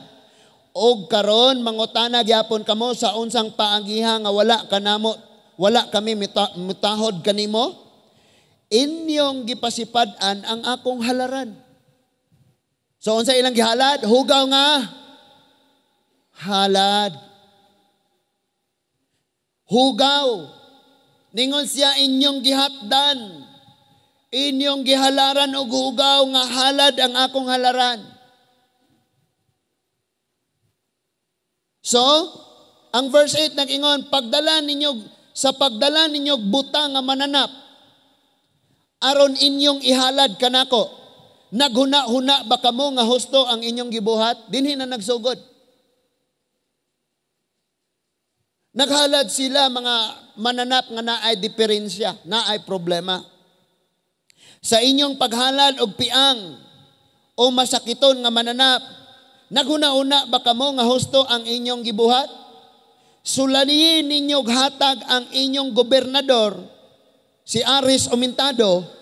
Og karon mangutana gyapon kamo sa unsang paagiha nga wala kanamo, wala kami mitahod kanimo. Inyong gipasipad-an ang akong halaran. So unsa ilang gihalad? Hugaw nga halad. Hugaw. Ningon siya inyong gihatdan. Inyong gihalaran og hugaw nga halad ang akong halaran. So, ang verse 8 nag-ingon, pagdala ninyo sa pagdala ninyo butang nga mananap aron inyong ihalad kanako. Naghuna-huna ba kamo nga husto ang inyong gibuhat? Dinhi na nagsugod. Naghalad sila mga mananap nga naay diferensya, naay problema. Sa inyong paghalad og piang o masakiton nga mananap, naghuna-huna ba kamo nga husto ang inyong gibuhat? Sulaniin ninyo hatag ang inyong gobernador, si Aris Omintado,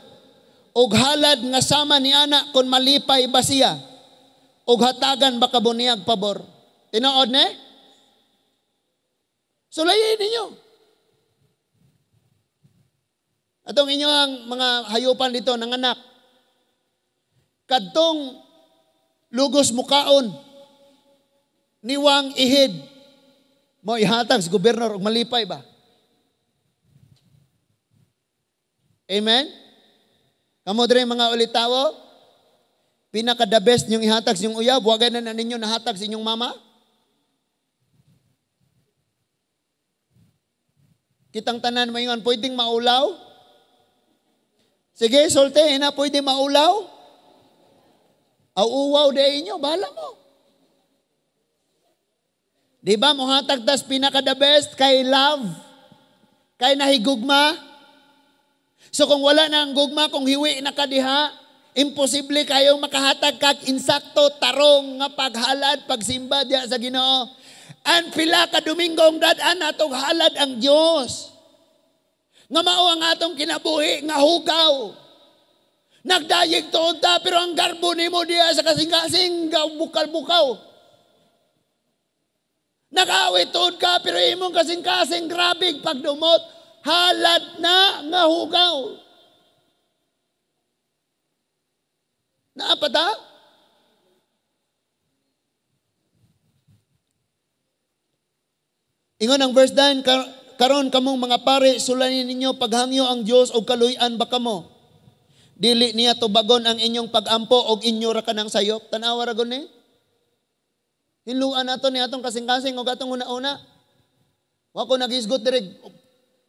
og halad nga sama ni ana kon malipay ba siya, og hatagan ba kamo niyag pabor? Tinuod ne? Sulayin ninyo. Atong inyo ang mga hayupan dito nanganak. Kadtong lugos mukaon, niwang ihid, mo ihatag sa gobernador og malipay ba? Amen? Kamo diri mga ulitawo, pinaka the best niyong ihatag sa inyong uyab, wagay na ninyo nahatag sa inyong mama. Kitang tanan maingon, pwedeng maulaw? Sige, solte, na pwede maulaw? Aw uwaw di inyo, bahala mo. Di ba, muhatag tas pinaka the best kay love, kay nahigugma. So kung wala na ang gugma, kung hiwi na ka diha, imposible kayong makahatag kag insakto, tarong nga paghalad, pagsimba diha sa Ginoo. An pila ka Domingo ang dad-an atong halad ang Dios. Nga mao ang atong kinabuhi nga hugaw. Nagdayeg tuod ta pero ang garbo nimo diha sa kasing-kasing bukal-bukaw. Nag-awit tuod ka pero imong kasing-kasing grabe pagdumot, halad na nga hugaw. Naa pa ta? Ingon ang verse 9, karon kamong mga pare, sulanin ninyo paghangyo ang Dios og kaluy-an ba kamo? Dili niya tubagon ang inyong pagampo og inyo ra kanang sayop. Tan-awa ra gud ni. Hinluan nato ni atong kasing-kasing og atong una-una. Wa ko nagisgot diri,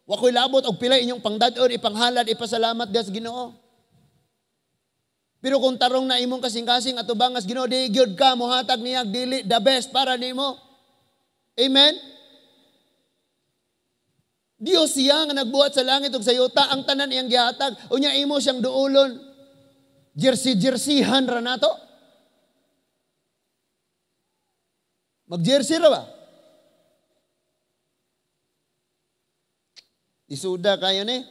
wa ko'y labot og pila inyong pangdad-on, ipanghalad, ipasalamat diha sa Ginoo. Pero kung tarong na imong kasing-kasing atubangas Ginoo, di gyud ka mohatag niya dili the best para nimo. Amen. Dios siya nga nagbuhat sa langit ug sa yuta, ang tanan iyang gihatag, unya imo siyang duolon. Jersey-jersihan ra nato. Mag-jersey ra ba? Isuda kayo ni.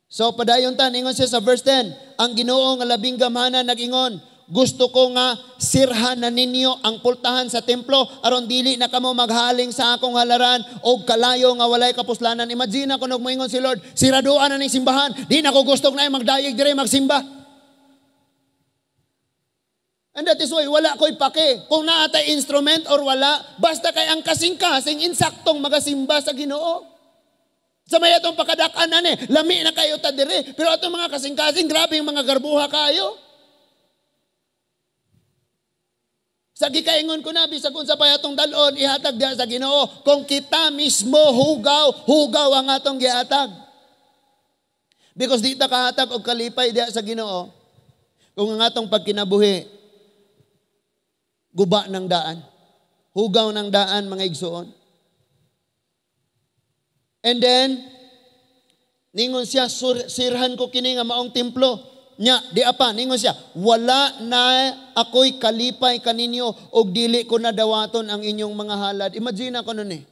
So padayon ta ningon siya sa verse 10, ang Ginoo nga labing gamhanan nag-ingon, gusto ko nga sirhan na ninyo ang pultahan sa templo aron dili na kamo maghaling sa akong halaran og kalayo nga walay kapuslanan. Imagine ako nagmoingon si Lord, siraduan na ning simbahan, di na ko gusto na magdayeg dire magsimba. And that is why wala ko'y pake kung naa tay instrument or wala, basta kay ang kasing-kasing insaktong magasimba sa Ginoo. Sa may atong pakadak-an ani, lami na kayo ta dire, pero atong mga kasing-kasing grabe yung mga garbuha kayo. Sa gikaingon ko na, bisag unsa pa atong dalon, ihatag diha sa Ginoo. Kung kita mismo hugaw, hugaw ang atong gihatag. Because di ta kahatag og kalipay diha sa Ginoo. Kung ang atong pagkinabuhi, guba ng daan. Hugaw ng daan, mga igsoon. And then, ningon siya, sirhan ko kini nga maong templo. Nya, di apa, ningon siya, wala na ako'y kalipay kaninyo og dili ko na dawaton ang inyong mga halad. Imagine ako nun eh.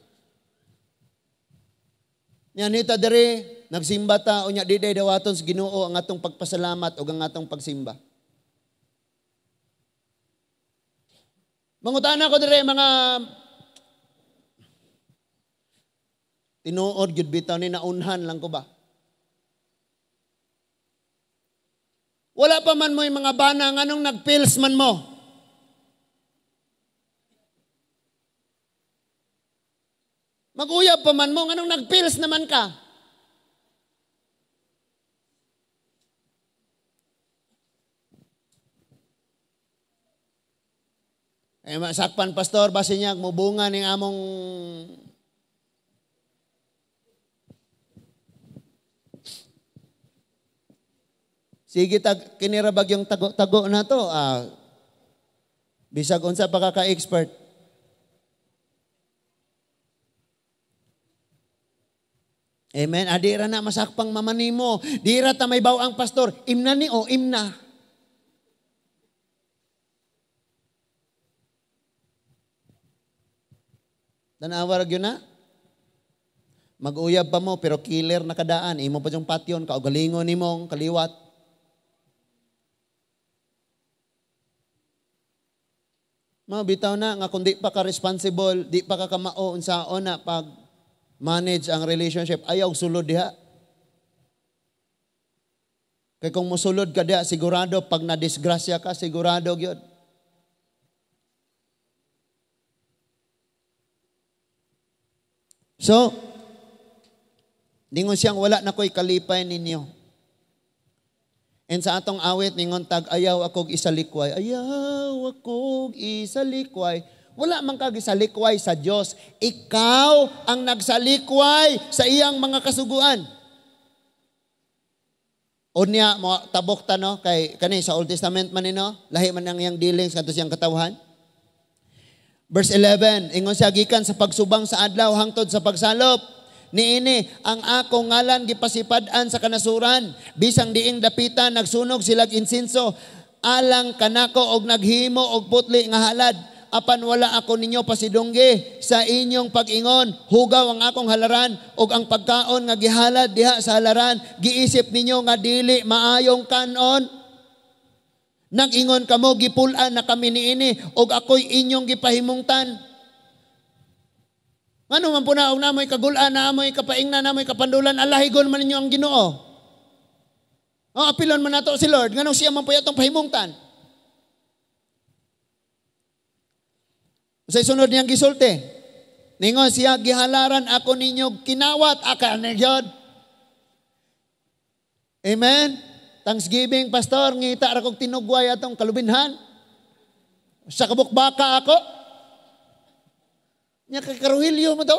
Nya, nita dere, nagsimba ta, o nya, di day dawaton sa Ginoo ang atong pagpasalamat og ang atong pagsimba. Mangutana ko dere, mga tinuod gyud bitaw ni naunhan lang ko ba? Wala pa man mo yung mga bana, nganong nagpils man mo? Mag-uyab pa man mo, nganong nagpils naman ka? Eh, masakpan, pastor, base niya, mubunga ning among sige, kinirabag yung tago-tago na to. Bisag unsa pa ka ka-expert. Amen. Di ra na masakpang mama nimo. Di ra ta may baw ang pastor. Imna ni o imna. Tanawa ra gyud na. Mag-uyab pa mo pero killer na kadaan. Imo pa yung patyon kaugalingon nimong kaliwat. Mga bitaw na nga kung di pa ka responsible, di pa ka kamao unsaon na pag manage ang relationship, ayaw sulod diha. Kay kung mosulod ka diha, sigurado pag nadisgrasya ka, sigurado gyud. So, ningon siyang wala na ko'y kalipay ninyo. And sa atong awit, ningon tag, ayaw akog isalikway. Ayaw akog isalikway. Wala man kag isalikway sa Dios. Ikaw ang nagsalikway sa iyang mga kasuguan. Unya, mo tabok ta no, kay kani sa Old Testament man ni no, lahi man ang iyang dealings kadto siyang katawhan. Verse 11, ingon siya gikan sa pagsubang sa adlaw hangtod sa pagsalop. Niini ang akong ngalan gipasipad-an sa kanasuran, bisang diing dapitan nagsunog silag insinso, alang kanako og naghimo og putli nga halad, apan wala ako ninyo pasidunggi sa inyong pag-ingon, hugaw ang akong halaran og ang pagkaon nga gihalad diha sa halaran, giisip ninyo nga dili maayong kanon. Nag-ingon kamo, gipul-an na kami niini og ako'y inyong gipahimungtan. Ngano man po na, og namoy kagulaan, namoy kapaingna, namoy kapandulan, alahigon man ninyo ang Ginoo. O, apilon man nato si Lord, nganong siya man po atong pahimungtan. Sa sunod niyang gisulti, ningon siya, gihalaran ako ninyo kinawat, aka ni God. Amen? Thanksgiving, pastor, ngita ra kog tinugway atong kalubinhan. Sa kabuk baka ako. Nya kay Karuhilyo mo to.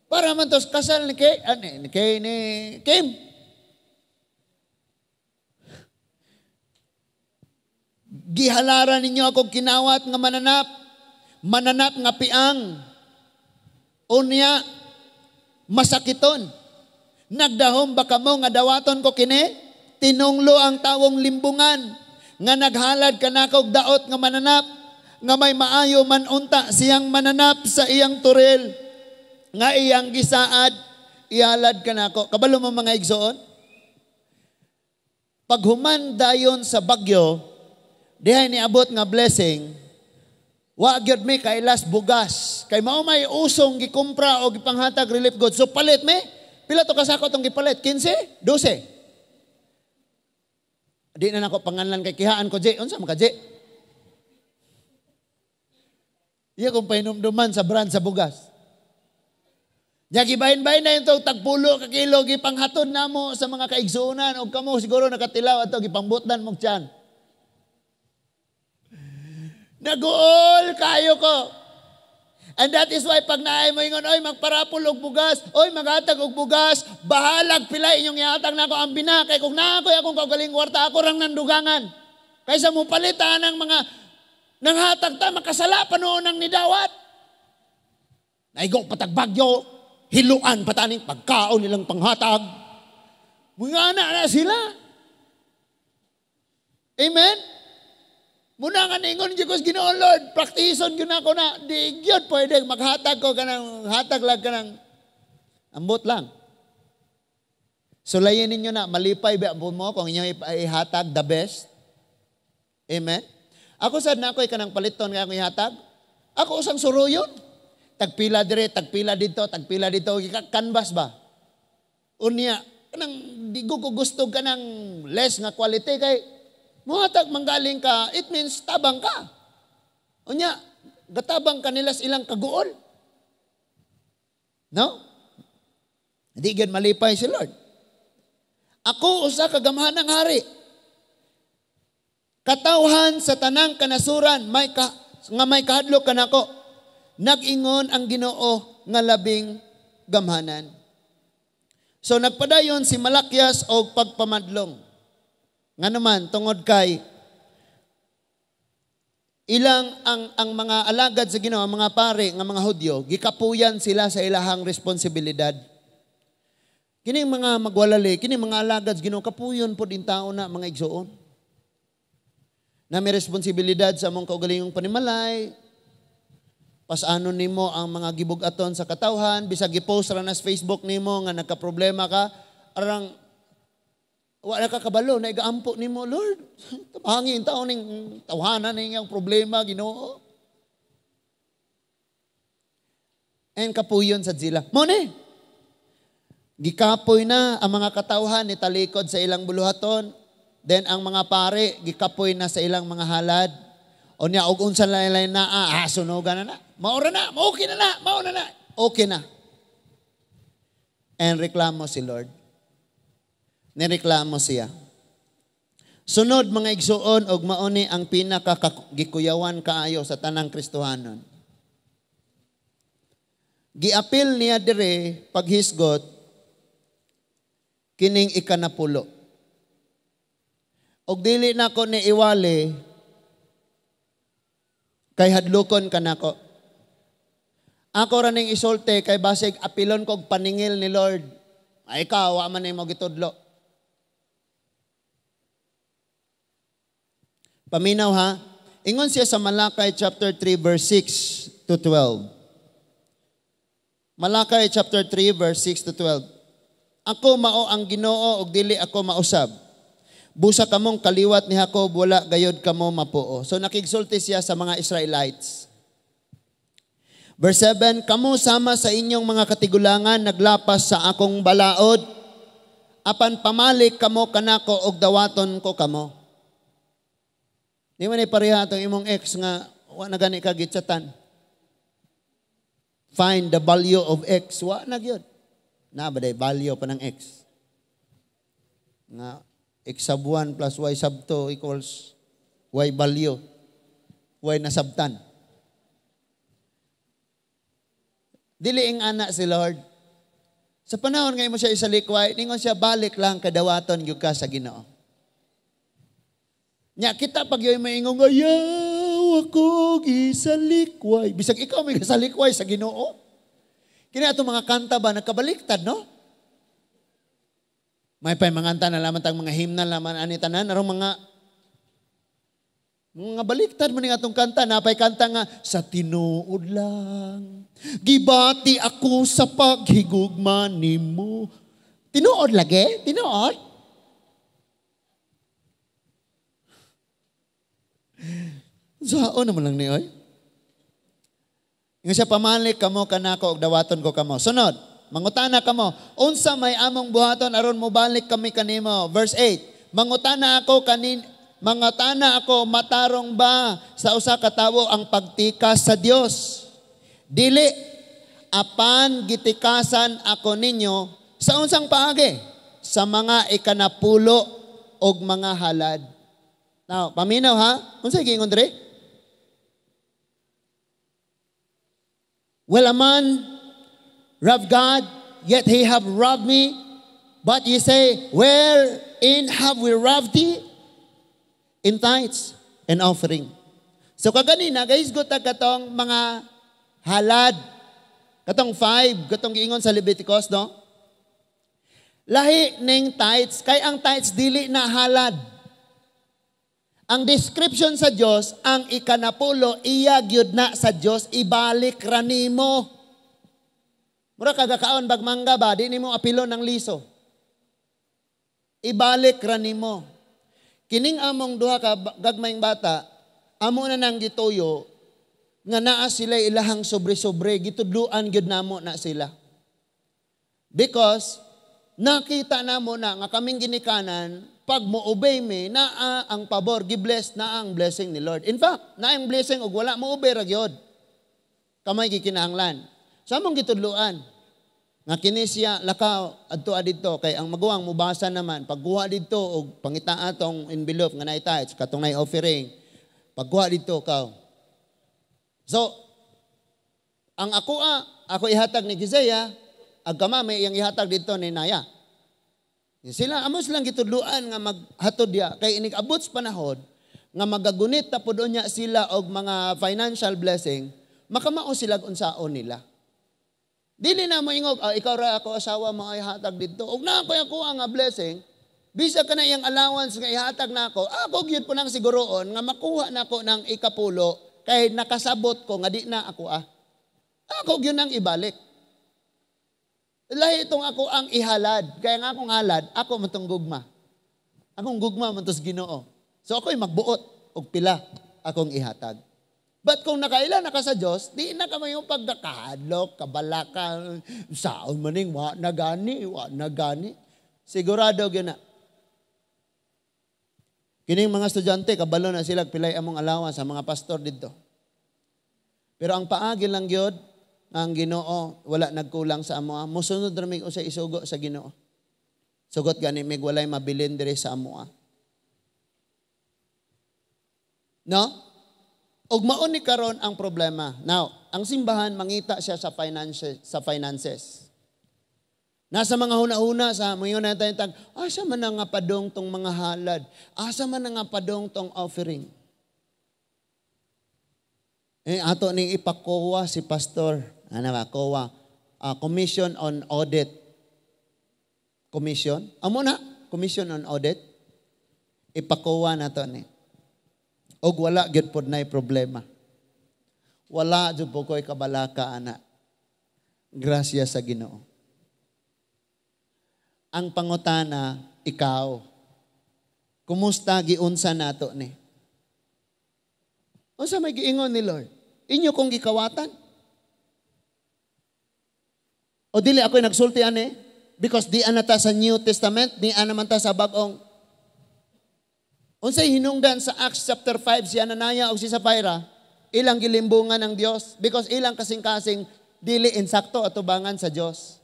Para man to kasal ni Kay, ah, ni Kay, ni Kim. Gihalaran ninyo ako kinawat nga mananap, mananap nga piang. Unya, masakiton. Nagdahom ba kamo nga dawaton ko kini? Tinunglo ang tawong limbungan nga naghalad kanakog daot nga mananap, nga may maayo man unta siyang mananap sa iyang turil, nga iyang gisaad, ihalad kanako. Kabalo mo mga igsoon? Paghuman dayon sa bagyo, dihay niabot nga blessing, wa gyud mi kailas bugas. Kay mao may usong gikumpra o gipanghatag relief goods. So palit mi. Pila to kasako tong gipalit? 15? 12? Di na nako panganlan kay kihaan ko, J. Unsa man ka, J? Iya kung pahinumduman sa brand sa bugas. Nya gibahin-bahin na yung tagpulo ka kilo gipanghatod namo sa mga kaigsuonan og kamo siguro nakatilaw ato gipangbutdan mog tiyan. Naguol kayo ko. And that is why pag naay mo ingon, oy magparapol og bugas, oy maghatag og bugas, bahalag pila inyong ihatag nako ang bina kay kung naa koy akong kaugaling kwarta ako rang nandugangan. Kaysa mo palitan ang mga nanghatag ta makasala pa noon ang nidawat. Naigo patag bagyo, hiluan pataning pagkaon nilang panghatag. Mga anak na sila. Amen? Muna nga ningon gyud ko sa Ginoo, Lord, praktison gyud nako na di gyud pwede maghatag ko kanang hatag lang kanang ambot lang. Sulayin ninyo na malipay ba mo kung inyong ihatag the best. Amen. Ako sad na ako'y kanang paliton nga akong ihatag. Ako usang suruyon. Tagpila dire, tagpila dito, tagpila dito, canvas ba? Unya kanang di ko gusto kanang less nga quality kay muhatag manggaling ka, it means tabang ka. Unya, gatabang ka nila sa ilang kaguol. No? Hindi gyud malipay si Lord. Ako usa ka gamhanang hari. Katawhan sa tanang kanasuran may ka, nga may kahadlok kanako. Nag-ingon ang Ginoo nga labing gamhanan. So nagpadayon si Malakias og pagpamadlong. Nga naman, tungod kay ilang ang mga alagad sa Ginoo, ang mga pare, nga mga Hudyo, gikapuyan sila sa ilahang responsibilidad. Kining mga magwalali, kining mga alagad sa Ginoo, kapuyon pod in tao na mga igsoon. Na may responsibilidad sa among kaugalingong panimalay, pasanon nimo ang mga gibugaton sa katawhan, bisag gipost ra na sa Facebook nimo nga nagkaproblema ka, arang wala ka kabalo, na igaampo nimo, Lord, tabangin taon ning tawhanan ning ang problema, Ginoo. And kapuyon sa sila. Mo ni, gikapoy na ang mga katawhan ni talikod sa ilang buluhaton. Then ang mga pare, gikapoy na sa ilang mga halad. O niya, og unsa lain na, sunugan na na. Maura na, okay na na, mauna na. Okay na. And reklamo si Lord. Nireklamo siya. Sunod mga igsuon og mauni ang pinakagikuyawan kaayo sa tanang Kristohanon. Giapil niya dire paghisgot kining ikanapulo. Og dili nako ni iwali kay hadlokon kanako. Ako ra ning isulte kay basig apilon kog paningil ni Lord. Ay ikaw wa man nimo gitudlo. Paminaw ha. Ingon siya sa Malakay chapter 3 verse 6 to 12. Malakay chapter 3 verse 6 to 12. Ako mao ang Ginoo ug dili ako mausab. Busa kamong kaliwat ni Jacob, wala gayod kamo mapuo. So nakigsulti siya sa mga Israelites. Verse 7, kamo sama sa inyong mga katigulangan naglapas sa akong balaod, apan pamalik kamo kanako og dawaton ko kamo. Di man ipareha atong imong ex nga wa na gani ka gitsatan. Find the value of X, wa na gyud. Na ba day value pa ng X? Nga X sub 1 plus Y sub 2 equals Y value. Way nasabtan. Dili ing ana si Lord. Sa panahon nga imo siya isalikway, ningon siya, balik lang kadawaton gyud ka sa Ginoo. Nya kita pag yoy maingon, ayaw ako gisalikway. Bisag ikaw may gisalikway sa Ginoo. Kini atong mga kanta ba nagkabaliktad, no? May pay manganta na laman tang mga himna laman ani tanan arong mga baliktad mo ning atong kanta, napay kanta nga sa tinuod lang. Gibati ako sa paghigugma nimo. Tinuod lagi? Tinuod? Saan naman lang ni oy? Nga siya pamalik kamo kanako og dawaton ko kamo. Sunod, mangutana kamo, unsa may among buhaton aron mobalik kami kanimo? Verse 8, mangutana ako matarong ba sa usa ka tawo ang pagtikas sa Dios? Dili, apan gitikasan ako ninyo sa unsang paagi? Sa mga ikanapulo og mga halad. Now, paminaw ha? Unsay giingon diri? Well, a man robbed God, yet he have robbed me. But ye say, wherein have we robbed thee? In tithes and offering. So kaganina, guys, guta katong mga halad. Katong 5, katong giingon sa Leviticus, no? Lahi ning tithes, kay ang tithes dili na halad. Ang description sa Dios, ang ikanapulo, iya gyud na sa Dios, ibalik ra nimo. Mura kagakaon bag mangga ba, di nimo apilo ng liso. Ibalik ra nimo. Kining among duha ka gagmayng bata, amo na nang gituyo nga naa sila ilahang sobre-sobre, gitudluan gyud namo na sila. Because nakita namo na nga kaming ginikanan, pag mo-obey me, naa ang pabor, gi-bless na ang blessing ni Lord. In fact, naa ang blessing og wala mo-obey ra gyud. Kamay gikinahanglan. Sa among gitudluan nga kini siya lakaw adto didto kay ang maguwang mubasa naman pagkuha didto og pangita atong envelope nga naay tithes katong naay offering, pagkuha didto kaw. So ang ako ako ihatag ni Gizaya, ag kamami iyang ihatag didto ni Naya. Sila amo silang gitudluan nga maghatod diya kay inig abot sa panahon nga magagunit ta pud unya sila og mga financial blessing, makamao sila unsaon nila. Dili na mo ingog, ikaw ra ako asawa mo ay hatag didto. Og naa koy ako nga blessing, bisa ka na iyang allowance nga ihatag nako, ako gyud po nang siguroon nga makuha nako ng ikapulo kay nakasabot ko nga di na ako ah. Ako gyud nang ibalik. Lahi itong ako ang ihalad. Kaya nga akong halad, ako man tong gugma. Akong gugma man tos Ginoo. So ako'y magbuot og pila akong ihatag. But kung nakaila na ka sa Diyos, di na ka may yung pagkakahadlok, kabalaka, saon maning, wa na gani, wa na gani. Sigurado gyud na. Kining mga estudyante, kabalo na sila, pilay among allowance sa mga pastor didto. Pero ang paagi lang gyud, ang Ginoo wala nagkulang sa amoa. Mosunod ra mig usa isugo sa Ginoo. Sugot gani mig walay mabilin diri sa amoa. No? Og mao ni karon ang problema. Now, ang simbahan mangita siya sa finances. Nasa mga huna-huna sa moingon na tayo tag, asa man nga padong tong mga halad? Asa man nga padong tong offering? Eh ato ning ipakuha si pastor. Ano ba? COA. Commission on Audit. Commission? Amo na? Commission on Audit? Ipakuha na to ni. Og wala gyud pod nay problema. Wala jud po ko'y kabalaka, ana. Grasya sa Ginoo. Ang pangutana, ikaw. Kumusta giunsa nato ni? Unsa may giingon ni Lord? Inyo kong gikawatan? O dili ako'y nagsulti ani? Because di ana ta sa New Testament, di ana man ta sa bagong. Unsay hinungdan sa Acts chapter 5 si Ananias o si Sapphira, ilang gilimbungan ng Dios because ilang kasing-kasing dili insakto atubangan sa Dios.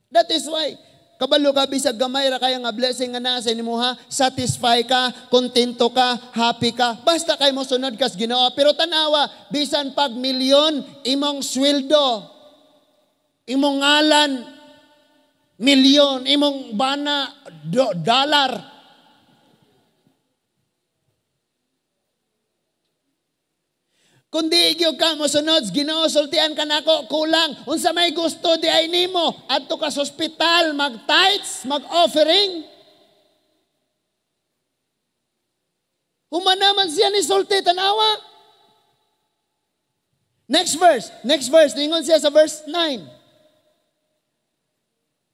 That is why Kabalo ka bisag gamay ra kaya nga blessing nga naa sa imuha, satisfy ka, kontento ka, happy ka. Basta kay mo sunod kas Ginoo. Pero tanawa, bisan pag milyon imong sweldo, imong ngalan milyon, imong bana dollar. Kung di gyud ka mosunod, Ginoo, sultian ka nako, kulang. Unsa may gusto di ay nimo, adto ka sa ospital, mag-tithes, mag-offering. Human naman siya ni sulti, tanawa. Next verse, next verse, ningon siya sa verse 9.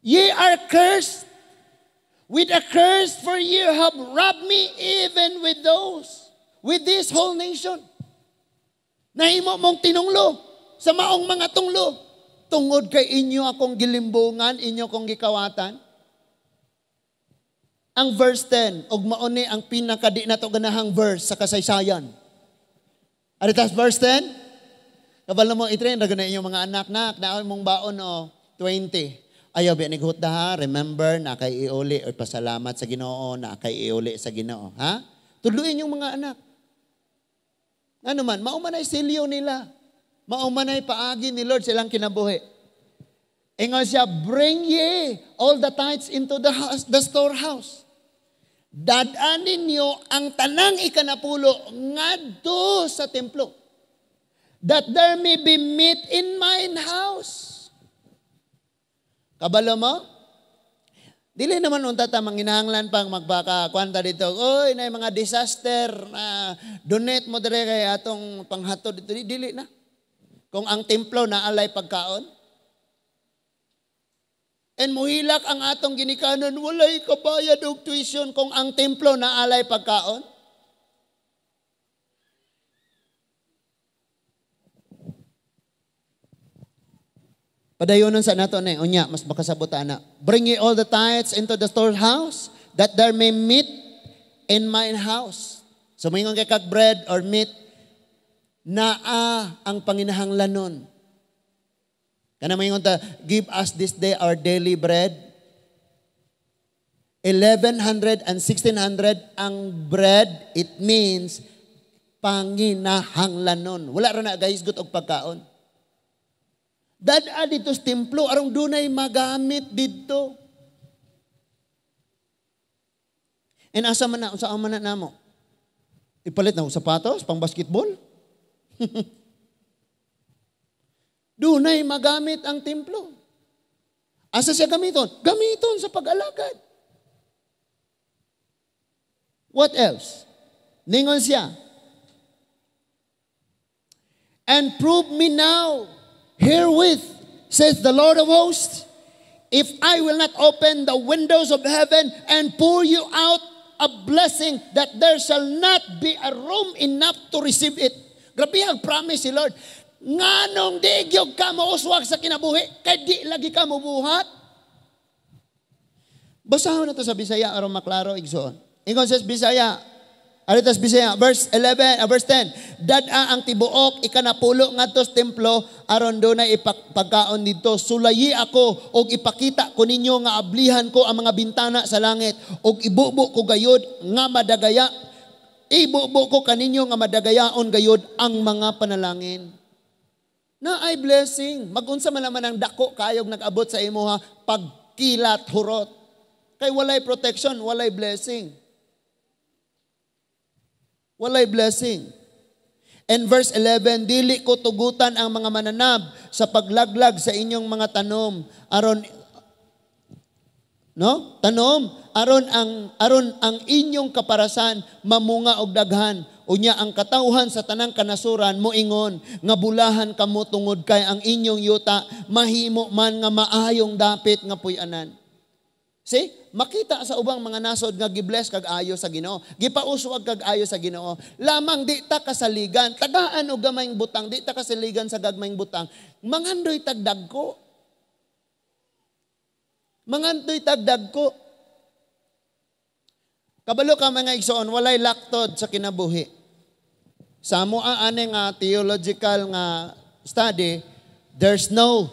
Ye are cursed with a curse, for ye have robbed me even with those, with this whole nation. Nahimo mong tinunglo sa maong mga tunglo. Tungod kay inyo akong gilimbungan, inyo akong gikawatan. Ang verse 10, og mauni ang pinakadi na to ganahang verse sa kasaysayan. Aritas verse 10? Kabalo mo, itrain ra gani inyong mga anak na, naon mong baon o 20. Ayaw biya ni ha, remember na kay iuli or pasalamat sa Ginoo, na kay iuli sa Ginoo, ha? Tudluin yung mga anak. Ano man, maumanay silyo nila. Maumanay paagi ni Lord silang kinabuhi. Ingon siya, bring ye all the tithes into the house, the storehouse. Dad-an ninyo ang tanang ikanapulo ngadto sa templo. That there may be meat in mine house. Kabalo mo? Dili naman unta ta manginahanglan pang magbaka kwanta dito. Oy, na mga disaster na donate mo dire kay atong panghatod dito. Dili na. Kung ang templo na alay pagkaon. And muhilak ang atong ginikanan, walay kabayad og tuition kung ang templo na alay pagkaon. Padayonon sa nato na, unya, mas makasabot ana. Bring ye all the tithes into the storehouse, that there may meat in mine house. So moingon kay kag bread or meat, naa ang panginahanglanon. Kana moingon ta, give us this day our daily bread. 1100 and 1600 ang bread, it means panginahanglanon. Wala ra na gahisgot og pagkaon. Dad-a dito sa templo, arong dunay magamit dito. And asa man na, unsa man na namo? Ipalit na og sapatos, pang basketball? Dunay magamit ang templo. Asa siya gamiton? Gamiton sa pag-alagad. What else? Ningon siya, and prove me now herewith, says the Lord of hosts, if I will not open the windows of heaven and pour you out a blessing that there shall not be a room enough to receive it. Grabe ang promise si Lord. Nganong di gyud ka mouswag sa kinabuhi, kay di lagi ka mobuhat. Basahon na to sa Bisaya aron maklaro igsoon. Ingon sa Bisaya, Aritas Bisaya, verse 11, verse 10. Dad-a ang tibuok ikanapulo ngadto sa templo aron dunay pagkaon didto. Sulayi ako og ipakita ko ninyo nga ablihan ko ang mga bintana sa langit og ibubo ko gayod nga madagaya. Ibubo ko kaninyo nga madagayaon gayod ang mga panalangin. Na ay blessing. Magunsa man naman ang dako kayog nag-abot sa imuha pagkilat hurot. Kay walay protection, walay blessing. Walay blessing. And verse 11, dili ko tugutan ang mga mananab sa paglaglag sa inyong mga tanom aron no? Tanom aron ang inyong kaparasan mamunga og daghan. Unya ang katawhan sa tanang kanasuran moingon nga bulahan kamo tungod kay ang inyong yuta mahimo man nga maayong dapit nga puy-anan. See? Makita sa ubang mga nasod nga gibless kag ayo sa Ginoo. Gipauswag kag ayo sa Ginoo. Lamang di ta kasaligan, tagaan og gamayng butang, di ta kasaligan sa gagmayng butang. Mangandoy tagdagko. Mangandoy tagdagko. Kabalo ka mga igsoon, walay laktod sa kinabuhi. Sa amo ani nga theological nga study, there's no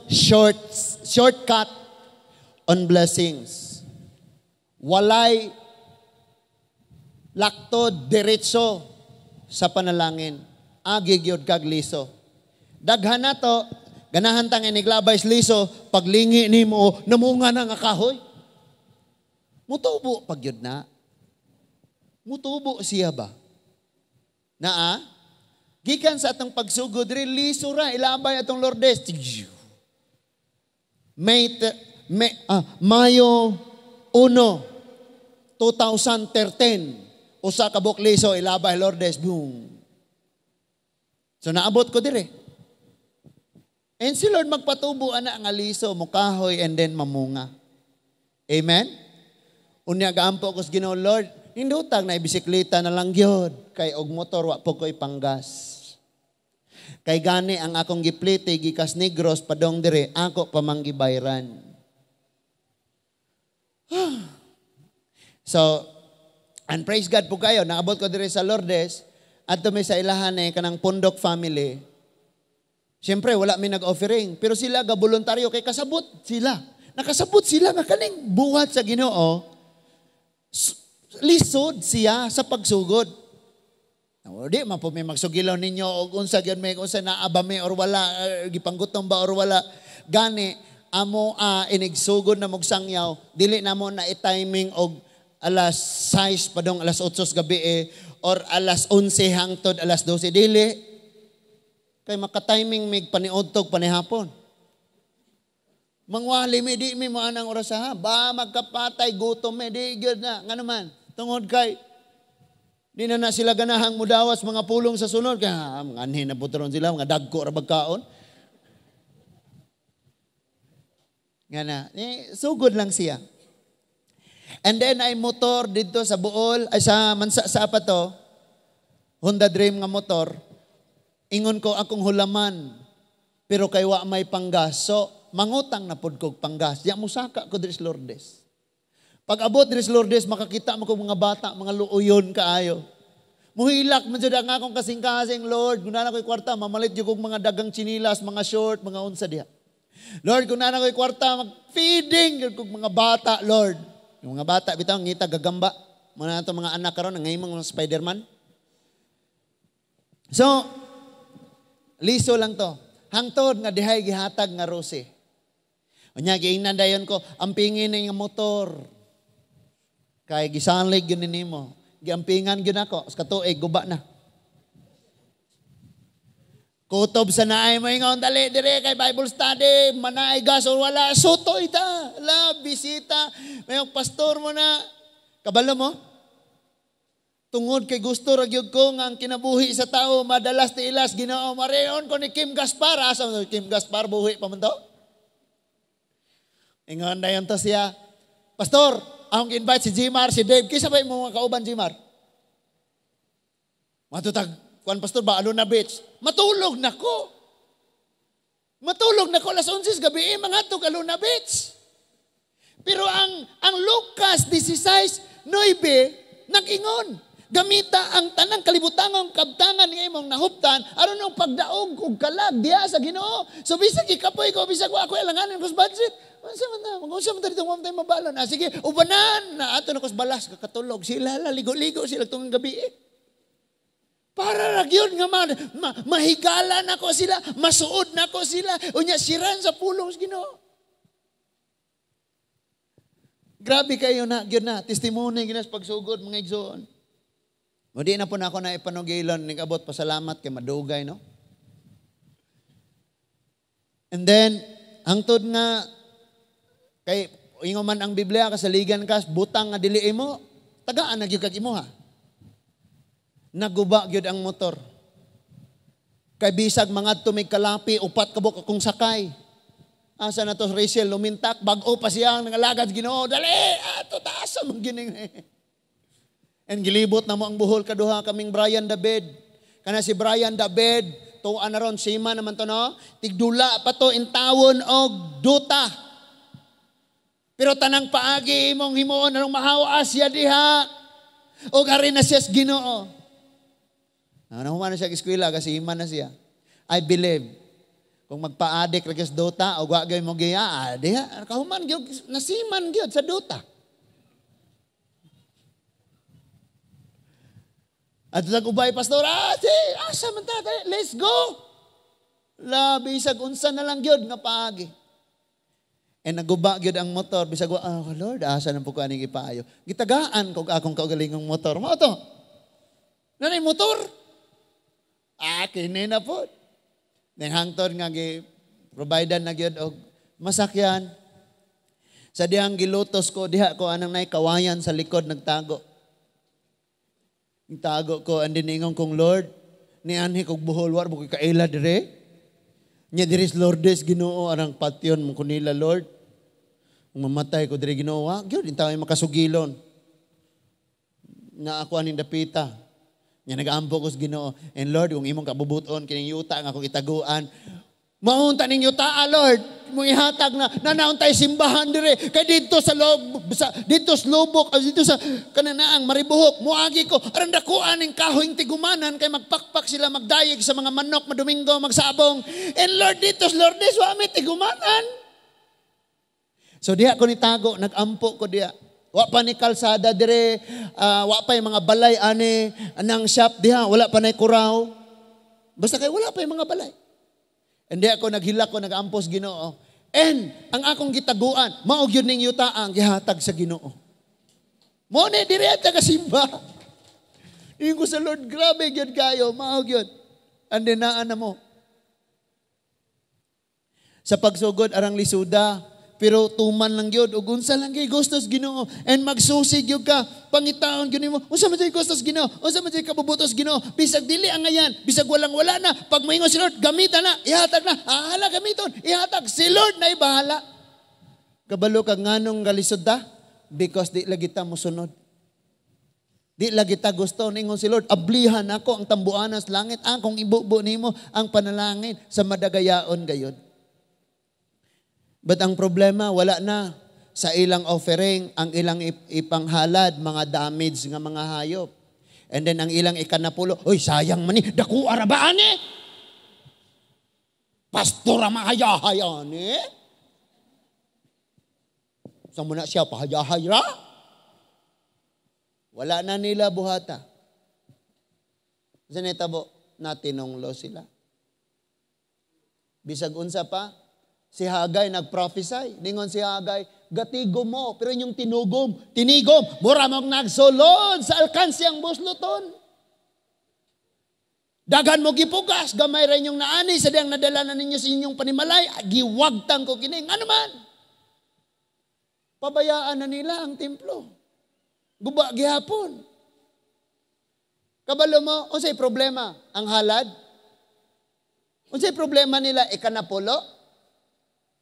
shortcut on blessings. Walay laktod diretso sa panalangin. Agi gyud kag liso. Daghan na to, ganahan tang iniglabay sa liso, paglingi nimo, namunga na nga kahoy. Mutubo pag yun na. Mutubo siya ba? Naa? Gikan sa atong pagsugod, liso ra, ilabay atong Lourdes. Mayo 1, 2013, usa ka buok liso, ilabay Lourdes, boom. So naabot ko dire. And si Lord magpatubo ana nga liso, mukahoy and then mamunga. Amen? Unya gaampo ko sa Ginoo, Lord, nindutag na bisikleta na lang gyud kay og motor wa po ko'y panggas. Kay gani ang akong giplite gikas Negros padong dire, ako pa man gibayran. So, and praise God po kayo, naabot ko dire sa Lourdes, adto mi sa ilahan eh, kanang Pundok family. Siyempre, wala mi nag-offering. Pero sila ga voluntaryo kay kasabot sila. Nakasabot sila nga kaning buhat sa Ginoo. Lisod siya sa pagsugod. Di man po may magsugilaw ninyo og unsa gyud may unsa naa ba may or wala, gipanggutom ba or wala. Gani amo inigsugod na mog sangyaw, dili na mo na i-timing og alas 6 padong alas 8 sa gabi or alas 11 hangtod alas 12, dili. Kay maka-timing mig paniudtog panihapon. Mangwali mi di mi mo anang oras ha. Ba magkapatay gutom mi di gyud na ngano man. Tungod kay di na na sila ganahang mudawas mga pulong sa sunod. Kaya mga anhin na putron sila, mga dagko ra bagkaon. Nga na, sugod lang siya. And then ay motor dito sa Bool, ay sa Mansa sa pa to, Honda Dream nga motor. Ingon ko akong hulaman, pero kay wa may panggas. So, mangutang na pud kog panggas. Diya musaka ko diri sa Lourdes. Pag abot diri sa Lourdes, makakita mo kog mga bata, mga luuyon kaayo. Muhilak man jud ang akong kasing-kasing, Lord, kung naa ko'y kwarta, mamalit jud kog mga dagang chinilas, mga short, mga unsa diha. Lord, kung naa ko'y kwarta, mag-feeding jud kog mga bata, Lord. Yung mga bata bitaw ngita gagamba. Mga nato mga anak karon nangayimong mga Spider-Man. So, liso lang to. Hangtod nga dihay gihatag nga rose. Unya giingnan dayon ko, ampingin nga motor. Kay gisalig gyud nimo. Giampingan gyud nako, sa katuig guba na. Kutob sa naay mo ingon dali dire kay Bible study, manaay gas or wala, sutoy ta. La bisita, may pastor mo na. Kabalo mo? Tungod kay gusto ra gyud ko nga ang kinabuhi sa tao madalas ti ilas Ginoo mareon ko ni Kim Gaspar. Asa man Kim Gaspar buhi pa man to? Ingon dayon to siya. Pastor, akong invite si Jimar, si Dave. Kisa ba imong mga kauban, Jimar? Matutag, kuan pastor ba, Alona Beach. Matulog na ko. Matulog na ko, alas 11 gabi, mga tug Alona Beach. Pero ang Lucas 16:9, nag-ingon. Gamita ang tanang kalibutangong kabtangan nga imong nahuptan aron ang pagdaog og kalag diha sa Ginoo. So bisag gikapoy ko, bisag wa ako alanganin ko sa budget. Unsa man ta? Unsa man ta dito mo tayo mabalon? Ah, sige, ubanan na ato na ko sa balas kakatulog sila, ligo-ligo sila tungong gabi. Para ra gyud nga mahigala nako sila, masuod nako sila, unya siran sa pulong sa Ginoo. Grabe kayo na gyud na testimony ginas pagsugod mga igsoon. O di na po na ako na ipanugilon, nag-abot pasalamat kay madugay, no? And then, hangtod nga, kay ingon man ang Biblia, kasaligan ka, butang nga dili imo, tagaan na gyud kag imo ha. Naguba gyud ang motor. Kay bisag mga tumig kalapi, upat kabuk akong sakay. Asa na to, Rachel, lumintak, bag-o pa siya ang nangalagad, Ginoo, dali, ato taas ang gining. And gilibot na mo ang buhol kaduha kaming Brian David. Kana si Brian David, tuwa na ron, sima naman to, no? Tigdula pa to, intawon og duta. Pero tanang paagi imong himuon, anong mahawas siya diha. Og ari na siya sa Ginoo. Nahuman na siya eskwela kasi iman na siya. I believe, Kung magpa-addict ra sa Dota o wa gyud mo giya, diha kahuman gyud nasiman gyud sa Dota. At nag-ubay, pastor, si, asa man ta, let's go. La, bisag unsa na lang gyud nga paagi. And naguba gyud ang motor, bisag oh, Lord, asa nang po ko aning ipaayo. Gitagaan ko akong kaugalingong motor. Mao to. Nanay motor. Kini na po. Then hangtod nga gi providean na gyud og masakyan. Sa dihang gilutos ko, diha ko anang nay kawayan sa likod nagtago. Nagtago ko, and diningon kong Lord, nianhi kog buhol, war mo kaila dire. Nya diri sa Lourdes, Ginoo, arang patyon mo kunila, Lord. Kung mamatay ko dire, Ginoo, wa gyud intaw makasugilon. Na ako aning dapita. Nya nagaampo ko sa Ginoo. And Lord, kung imong kabubuton kining yuta nga akong itaguan, maunta ning yuta, Lord, mong ihatag na nanauntay simbahan dire kay didto sa lob sa didto sa lubok, didto sa kananaang Maribuhok moagi ko aron dakuan ning kahoy tigumanan kay magpakpak sila magdayeg sa mga manok madomingo magsabong. And Lord, didto sa Lourdes wa mi tigumanan. So diha ko nitago, nagampo ko diha. Wa pa ni kalsada dire, wa pa yung mga balay ani anang shop diha, wala pa nay kuraw. Basta kay wala pa yung mga balay. Hindi ako naghilak ko, nagampos Ginoo. And ang akong gitaguan, mao gyud ning yuta ang gihatag sa Ginoo. Mo ni diri ta kasimba. Ingon ko sa Lord, grabe gyud kayo, mao gyud. And then naa na mo. Sa pagsugod arang lisuda, pero tuman lang gyud ug unsa lang gyud gustos Ginoo. And magsusi gyud ka, pangitaon gyud nimo, unsa man jud gustos Ginoo, unsa man jud kabubutos Ginoo. Bisag dili ang ngayan, bisag walang wala na, pag moingon si Lord, gamitan na, ihatag na, ahala gamiton, ihatag si Lord na ibahala. Kabalo ka nganong galisod ta? Because di lagi ta mosunod. Di lagi ta gusto ningon si Lord, ablihan ako ang tambuanan sa langit, akong ibubo nimo ang panalangin sa madagayaon gayod. But ang problema, wala na. Sa ilang offering, ang ilang ipanghalad, mga damage nga mga hayop. And then ang ilang ikanapulo, uy, sayang man ni, daku arabaan eh. Pastora mahayahayan eh. Sa muna siya, pahayahay ra. Wala na nila buhata. Sa netabo, natinonglo sila. Bisag unsa pa, si Hagay nag-prophesy. Ningon si Hagay, gatigo mo, pero inyong tinugom, tinigom, mura mong nagsulod sa alkansiyang busluton. Dagan mo gipugas, gamay ra inyong naani, sa diyang nadala na ninyo sa inyong panimalay, giwagtang ko kini. Ano man? Pabayaan na nila ang templo. Guba gihapon. Kabalo mo, unsay problema? Ang halad? Unsay problema nila? Ikanapulo?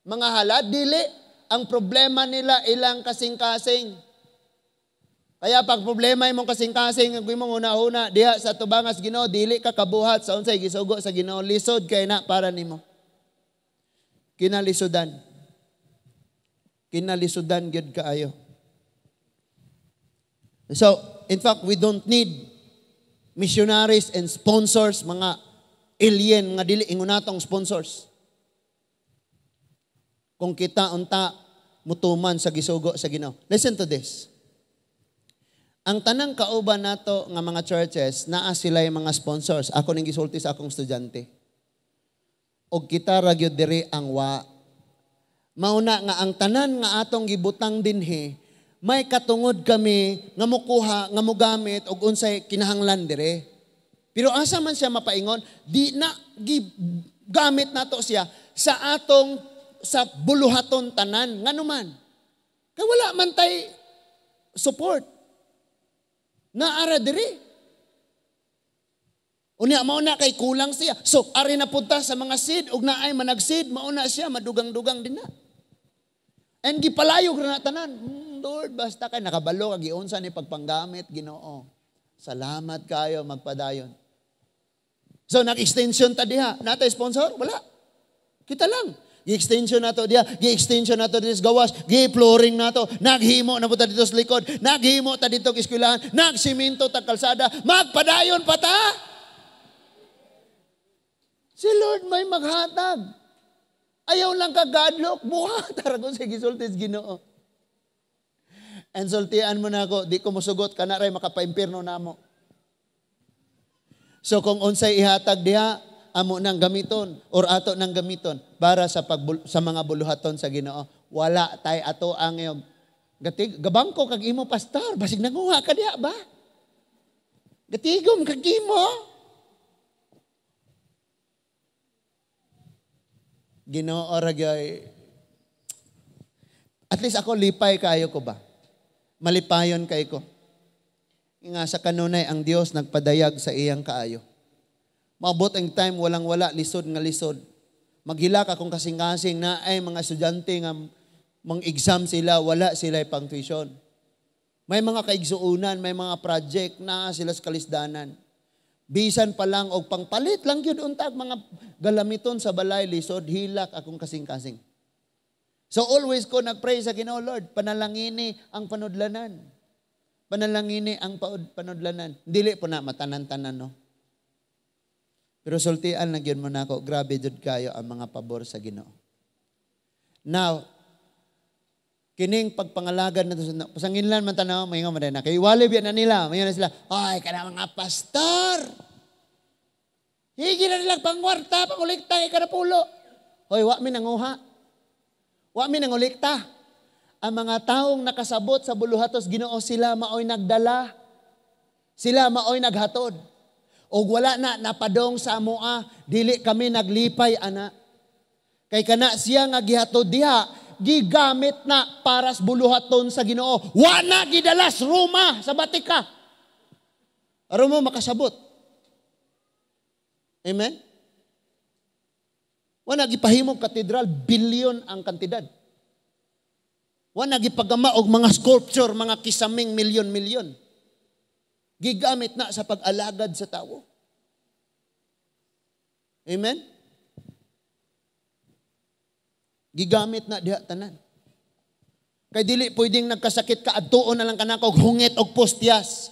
Mga halad, dili. Ang problema nila ilang kasing-kasing. Kaya pag problema imong kasing-kasing, ang imong una-una diha sa tubangas Ginoo, dili ka kabuhat sa unsay gisugo sa Ginoo, lisod kay na para nimo. Kinalisudan. Kinalisudan gyud kaayo. So, in fact, we don't need missionaries and sponsors, mga alien nga dili ingon natong sponsors. Kung kita unta mutuman sa gisugo sa Ginoo. Listen to this. Ang tanang kauban nato nga mga churches, naa sila yung mga sponsors. Ako ning gisulti sa akong estudyante. Og kita ra gyud diri ang wa. Mauna nga ang tanan nga atong gibutang dinhi, may katungod kami nga mukuha, nga mugamit og unsay kinahanglan dire. Pero asa man siya mapaingon, di na gigamit nato siya sa atong sa buluhaton tanan, ngano man. Kay wala man tay support. Naara diri. Unya mao na kay kulang siya. So ari na punta sa mga seed ug naay manag-seed, mao na siya madugang-dugang din na. And gipalayog ra na tanan. Lord, basta kay nakabalo kag giunsa ni pagpanggamit Ginoo. Salamat kayo magpadayon. So nag-extension ta diha. Natay sponsor? Wala. Kita lang. Gi-extension nato diha, gi-extension nato dito sa gawas, gi-flooring nato, naghimo na po ta dito sa likod, naghimo ta dito sa eskwelahan, nagsiminto ta kalsada, magpadayon pa ta. Si Lord may maghatag. Ayaw lang ka gadlok, buhat ra kung sa gisulti sa Ginoo. And sultian mo na ako, di ko musugot kana ray makapaimpirno namo. So kung unsay ihatag diha, amo nang gamiton or ato nang gamiton para sa mga buluhaton sa Ginoo. Wala tay ato ang iyong gatig gabangko kag imo, pastor, basig nanguha ka diha ba? Gatigom kag imo. Ginoo ra gyud. At least ako lipay kaayo ko ba? Malipayon kay ko. Nga sa kanunay ang Dios nagpadayag sa iyang kaayo. Maabot ang time walang wala, lisod nga lisod. Maghilak akong kasing-kasing na ay mga estudyante nga mang-exam sila, wala sila pang tuition. May mga kaigsuunan, may mga project na sila sa kalisdanan. Bisan pa lang og pangpalit lang gyud untag mga galamiton sa balay, lisod, hilak akong kasing-kasing. So always ko nagpray sa Ginoo, Lord, panalangini ang panudlanan. Panalangini ang panudlanan. Dili po na matanan-tanan, no? Pero sultian na gyud mo nako, grabe jud kayo ang mga pabor sa Ginoo. Now, kining pagpangalagad na to, pasanginlan man tanaw, maingon man na kay wali biya na nila, maingon na sila, ay kana mga pastor. Higi na nila pangwarta, pangulikta kay kanapulo. Hoy, wa mi nanguha. Wa mi nangulikta. Ang mga taong nakasabot sa buluhatos Ginoo, sila maoy nagdala. Sila maoy naghatod. Og wala na napadong sa amoa, dili kami naglipay ana. Kay kana siya nga gihatod diha, gigamit na para sa buluhaton sa Ginoo. Wa na gidalas Roma sa Batika. Aron mo makasabot. Amen? Wa na gipahimong katedral, bilyon ang kantidad. Wa na gipagama og mga sculpture, mga kisaming milyon-milyon. Gigamit na sa pag-alagad sa tao. Amen? Gigamit na diha tanan. Kay dili pwedeng nagkasakit ka, adtuon na lang kanako og hungit og postyas.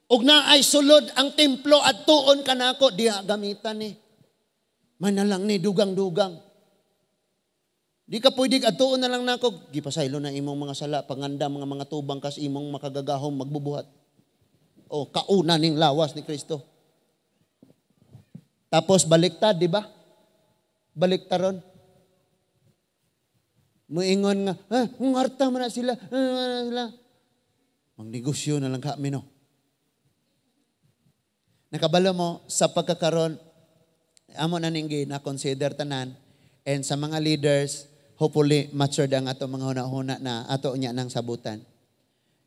Og naay sulod ang templo, adtuon kanako diha gamitan ni. Manalang ni dugang-dugang. Di ka pwede adtuon na lang nako, gipasaylo na imong mga sala, panganda mga tubang kas imong makagagahom magbubuhat. O kauna ning lawas ni Kristo. Tapos baliktad, di ba? Baliktaron. Muingon nga, ha, ngarta man na sila, sila. Magnegosyo na lang kami, no? Nakabalo mo, sa pagkakaroon, amo na ninggi na consider tanan, and sa mga leaders, hopefully matured ang ato mga huna-huna na ato niya nang sabutan.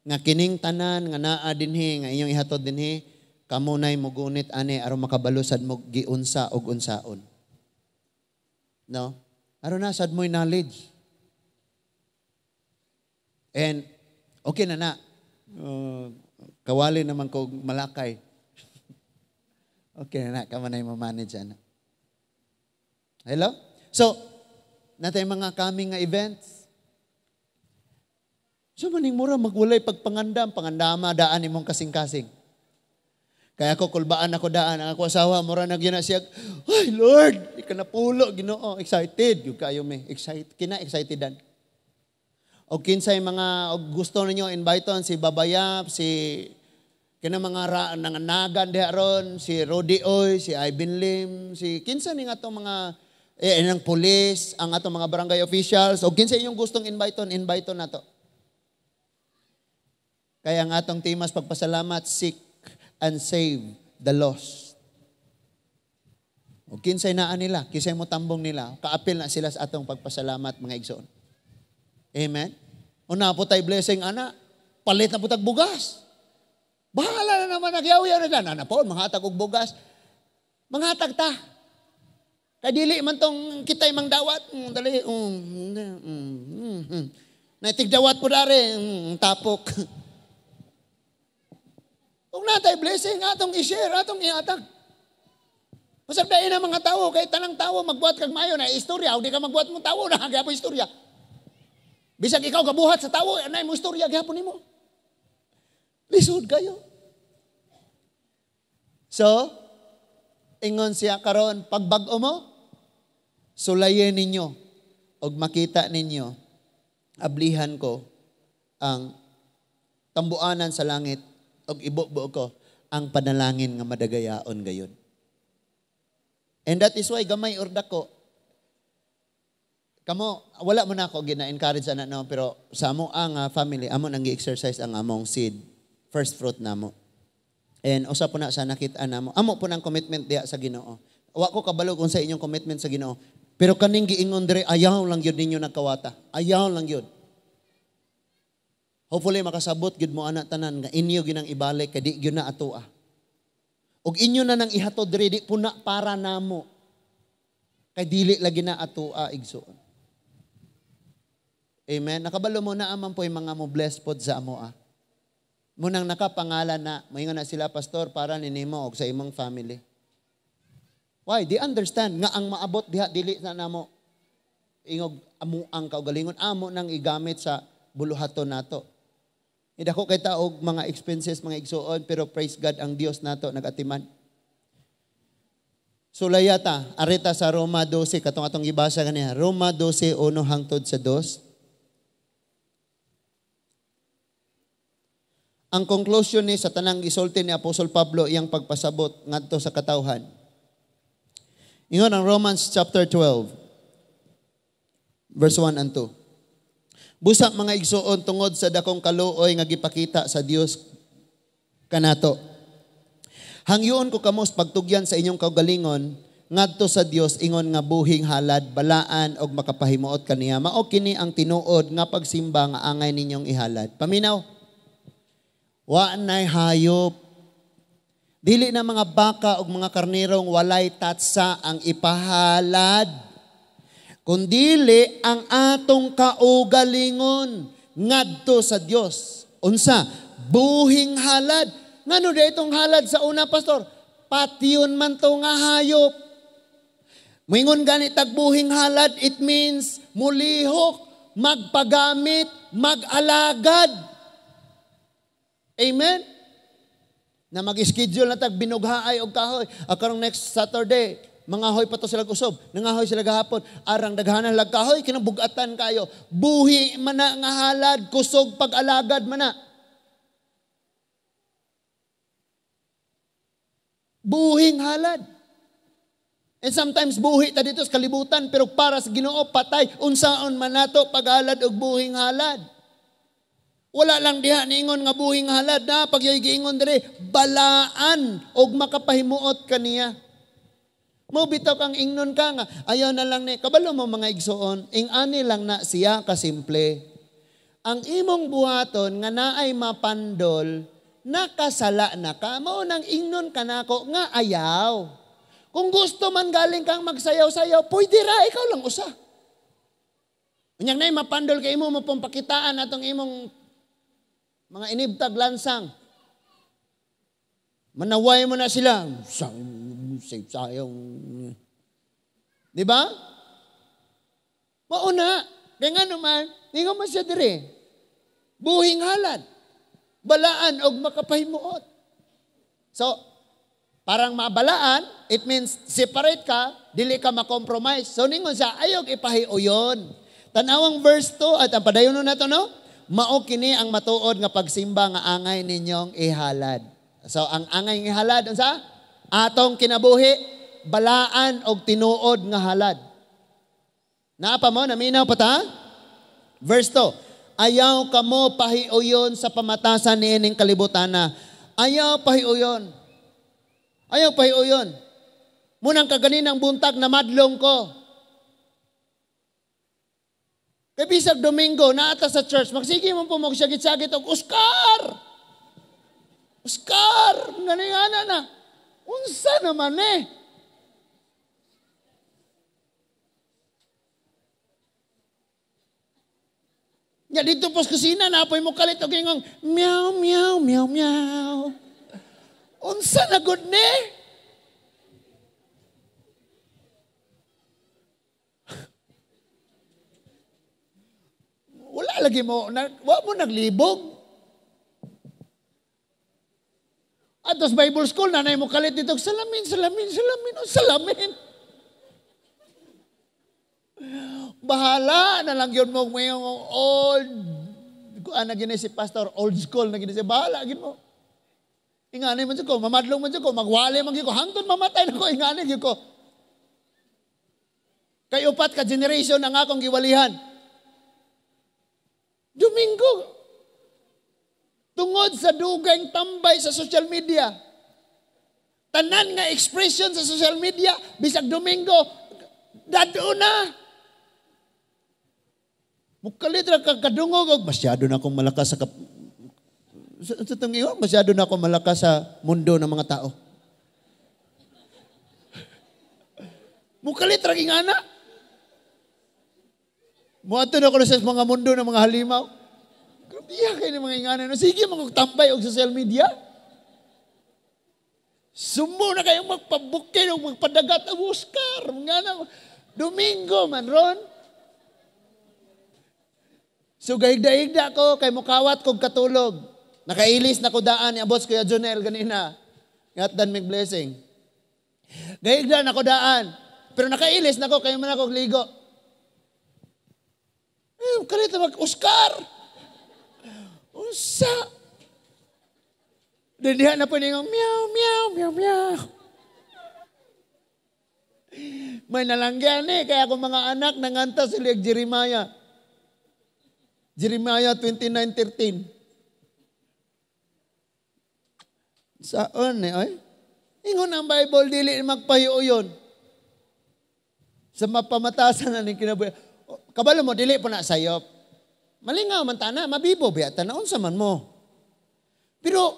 Nga kining tanan, nga naa dinhi, nga inyong ihatod dinhi, kamo na'y mugunit ani, aron makabalusad mo giunsa og unsaon. No? Aron na sad mo'y knowledge. And okay na na. Kawali naman ko malakay. Okay na na, kamo na'y ma-manage ana. Hello? So, natay mga coming nga events. So maning mura magwalay pagpangandam, pangandama daan imong kasing-kasing. Kaya ako kulbaan ako daan, ang ako asawa mura na gyud na siya. Ay Lord, ika na pulo Ginoo, excited gyud kayo me. Excited kina excitedan. Og kinsay mga og gusto ninyo invite-on si Babayap, si kina mga nanganagan diha ron, si Rody Oy, si Ivan Lim, si kinsa ning atong mga nang police, ang atong mga barangay officials, og kinsa inyong gustong invite-on, invite-on nato. Kaya ang atong timas pagpasalamat, seek and save the lost. O kinsay naa nila, kinsay mo tambong nila, kaapil na sila sa atong pagpasalamat mga igsoon. Amen? Una po tayo blessing, ana, palit na po tag bugas. Bahala na naman, nagyaw-yaw na dyan. Ana po, manghatag og bugas. Manghatag ta. Kay dili man tong kita'y mangdawat. Dali. Naitigdawat po dari. Tapok. Kung natay blessing, atong i-share, atong ihatag. Pasagdain ang mga tao, kay tanang tao, magbuhat kag mayo na istorya, o di ka magbuhat mong tao, na gihapon istorya. Bisag ikaw gabuhat sa tao, anay mo istorya, gihapon nimo. Lisod kayo. So, ingon siya karon, pagbag-o mo, Sulayin ninyo og makita ninyo, ablihan ko ang tambuanan sa langit og ibubo ko ang panalangin nga madagayaon gayon. And that is why gamay or dako, kamo, wala mo na ako gina-encourage ana no, pero sa amo ang family, amo nang gi-exercise ang among seed, first fruit namo. And usa po na sa nakita namo, amo po nang commitment diha sa Ginoo. Wa ko kabalo kung sa inyong commitment sa Ginoo. Pero kaning giingon dire, ayaw lang gyud ninyo nagkawata. Ayaw lang gyud. Hopefully makasabot gyud mo ana tanan nga inyo ginang ibalik kay di gyud na atoa. Og inyo na nang ihatod diri, di po na para namo. Kay dili lagi na atoa, igsoon. Amen. Nakabalo mo na aman po yung mga mo bless pod sa amoa. Munang nakapangalan na, moingon na sila, pastor, para ninimo og sa imong family. Why? They understand nga ang maabot diha dili na namo ingog amo ang kaugalingon, amo nang igamit sa buluhaton nato. Idako kay ta og mga expenses, mga igsuon, pero praise God, ang Dios nato nagatiman. Sulaya ta, arita sa Roma 12, katong atong gibasa ganiha. Roma 12, 1 hangtod sa 2. Ang conclusion ni sa tanang gisulti ni Apostol Pablo iyang pagpasabot ngadto sa katawhan. Ingon ang Romans chapter 12, verse 1 and 2. Busa mga igsuon, tungod sa dakong kaluoy nga gipakita sa Dios kanato. Hangyoon ko kamo sa pagtugyan sa inyong kaugalingon ngadto sa Dios ingon nga buhing halad, balaan og makapahimuot kaniya. Mao kini ang tinuod nga pagsimba nga angay ninyong ihalad. Paminaw. Wa nay hayop. Dili na mga baka og mga karnerong walay tatsa ang ipahalad, kundili ang atong kaugalingon ngadto sa Dios. Unsa? Buhing halad. Ngano di itong halad sa una, pastor? Patyon man to nga hayop. Moingon gani tag buhing halad, it means mulihok, magpagamit, mag-alagad. Amen? Na mag-schedule na tag binughaay og kahoy. Karong next Saturday, mangahoy pa to sila usob, nangahoy sila gahapon, arang daghanan lag kahoy, kinabugatan kayo. Buhi man na nga halad, kusog pag-alagad man na. Buhing halad. And sometimes buhi ta dito sa kalibutan, pero para sa Ginoo patay, unsaon man nato pag-alad og buhing halad. Wala lang diha niingon nga buhing halad na pag giingon dire balaan og makapahimuot kaniya. Mo bitaw kang ingnon ka nga ayaw na lang ni kabalo mo mga igsoon, ing-ani lang na siya kasimple. Ang imong buhaton nga naay mapandol, nakasala na ka, mao nang ingnon ka nako nga ayaw. Kung gusto man galing kang magsayaw-sayaw, pwede ra, ikaw lang usa. Unyang naay mapandol kay imo, mapampakitaan atong imong mga inibtag lansang. Manaway mo na sila. Sayang. Di ba? Mauna. Kaya nga naman, ningon man siya dire. Buhing halad. Balaan og makapahimuot. So, parang mabalaan, it means separate ka, dili ka makompromise. So, ningon siya, ayog ipahiuyon. Tanawang verse 2, at ang padayon na to, no? Mao kini ang matuod nga pagsimba nga angay ninyong ihalad. So, ang angay nga ihalad, unsa? Atong kinabuhi, balaan og tinuod nga halad. Naa pa mo, naminaw pa ta? Verse 2, ayaw kamo pahiuyon sa pamatasan niining kalibutana. Ayaw pahiuyon. Ayaw pahiuyon. Munang kaganinang buntag na madlong ko. Kay bisag Domingo, naata sa church, magsige mo po magsagit-sagit og Oscar! Oscar! Ganyan na. Unsa naman eh? Ya dito po sa kusina, napoy mo kalit og ingong meow, meow, meow, meow. Unsa na good ni? Wala lagi mo, wa mo naglibog. Atos Bible school, nanay mo kalit dito, salamin, salamin, salamin, oh, salamin. Bahala na lang yun mo ngayong old, kuan na gini si pastor, old school na gini si, bahala gin mo. Ingani man ko, mamadlong man ko, magwali man ko, hangtod mamatay na ko, ingani gyud ko. Kay upat ka generation ang akong giwalihan. Domingo, tungod sa dugay tambay sa social media, tanan nga expression sa social media, bisag Domingo, dado na. Mukalit ra ka kadungog, og masyado na akong malakas sa sa itong iyon, masyado na akong malakas sa mundo ng mga tao. Mukalit ra ging ana. Muadto na ko sa mga mundo ng mga halimaw. Grabe kayo ng mga ingana. No, sige, magtambay og social media. Sumo na kayong magpabukid o magpadagat ang Oscar. Mga na, Domingo man ron. So gahigda-higda ko kay mukawat kog katulog. Nakailis na ko daan ni abot Kuya Jonel ganina. Ngatdan mig blessing. Gahigda na ko daan. Pero nakailis na ko kay man ako ligo. Eh, kalita mag-Oscar. Unsa? Dindihan na po niyong meow, meow, meow, meow. May nalangyan eh. Kaya akong mga anak nanganta sila Jeremiah. Jeremiah 29:13. Saan eh, ay? Ingon ang Bible, dili magpahiuyon. Sa mapamatasan na ning kinabuhi. Kabalo mo, dili po na sayop. Malingaw man tana, mabibo, biya tana, unsa man mo. Pero,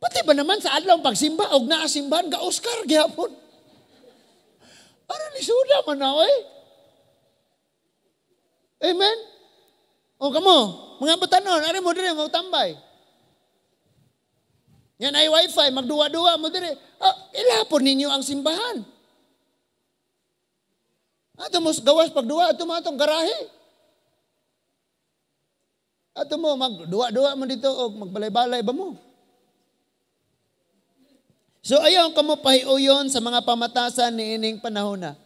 pati ba naman sa adlaw pagsimba, og naasimbahan, ga-Oscar, gihapon. Ano ni suda man na, oy? Amen? O kamo, mga batanon, ari mo dire, magtambay. Yan ay wifi, magduwa-duwa mo dire. Ah, ilapon ninyo ang simbahan. Ato mo gawas pagduwa, ato mo atong garahe. Ato mo, magduwa-duwa mo dito o magbalay-balay ba mo? So ayaw kamo pahiuyon sa mga pamatasan ni ining panahon na.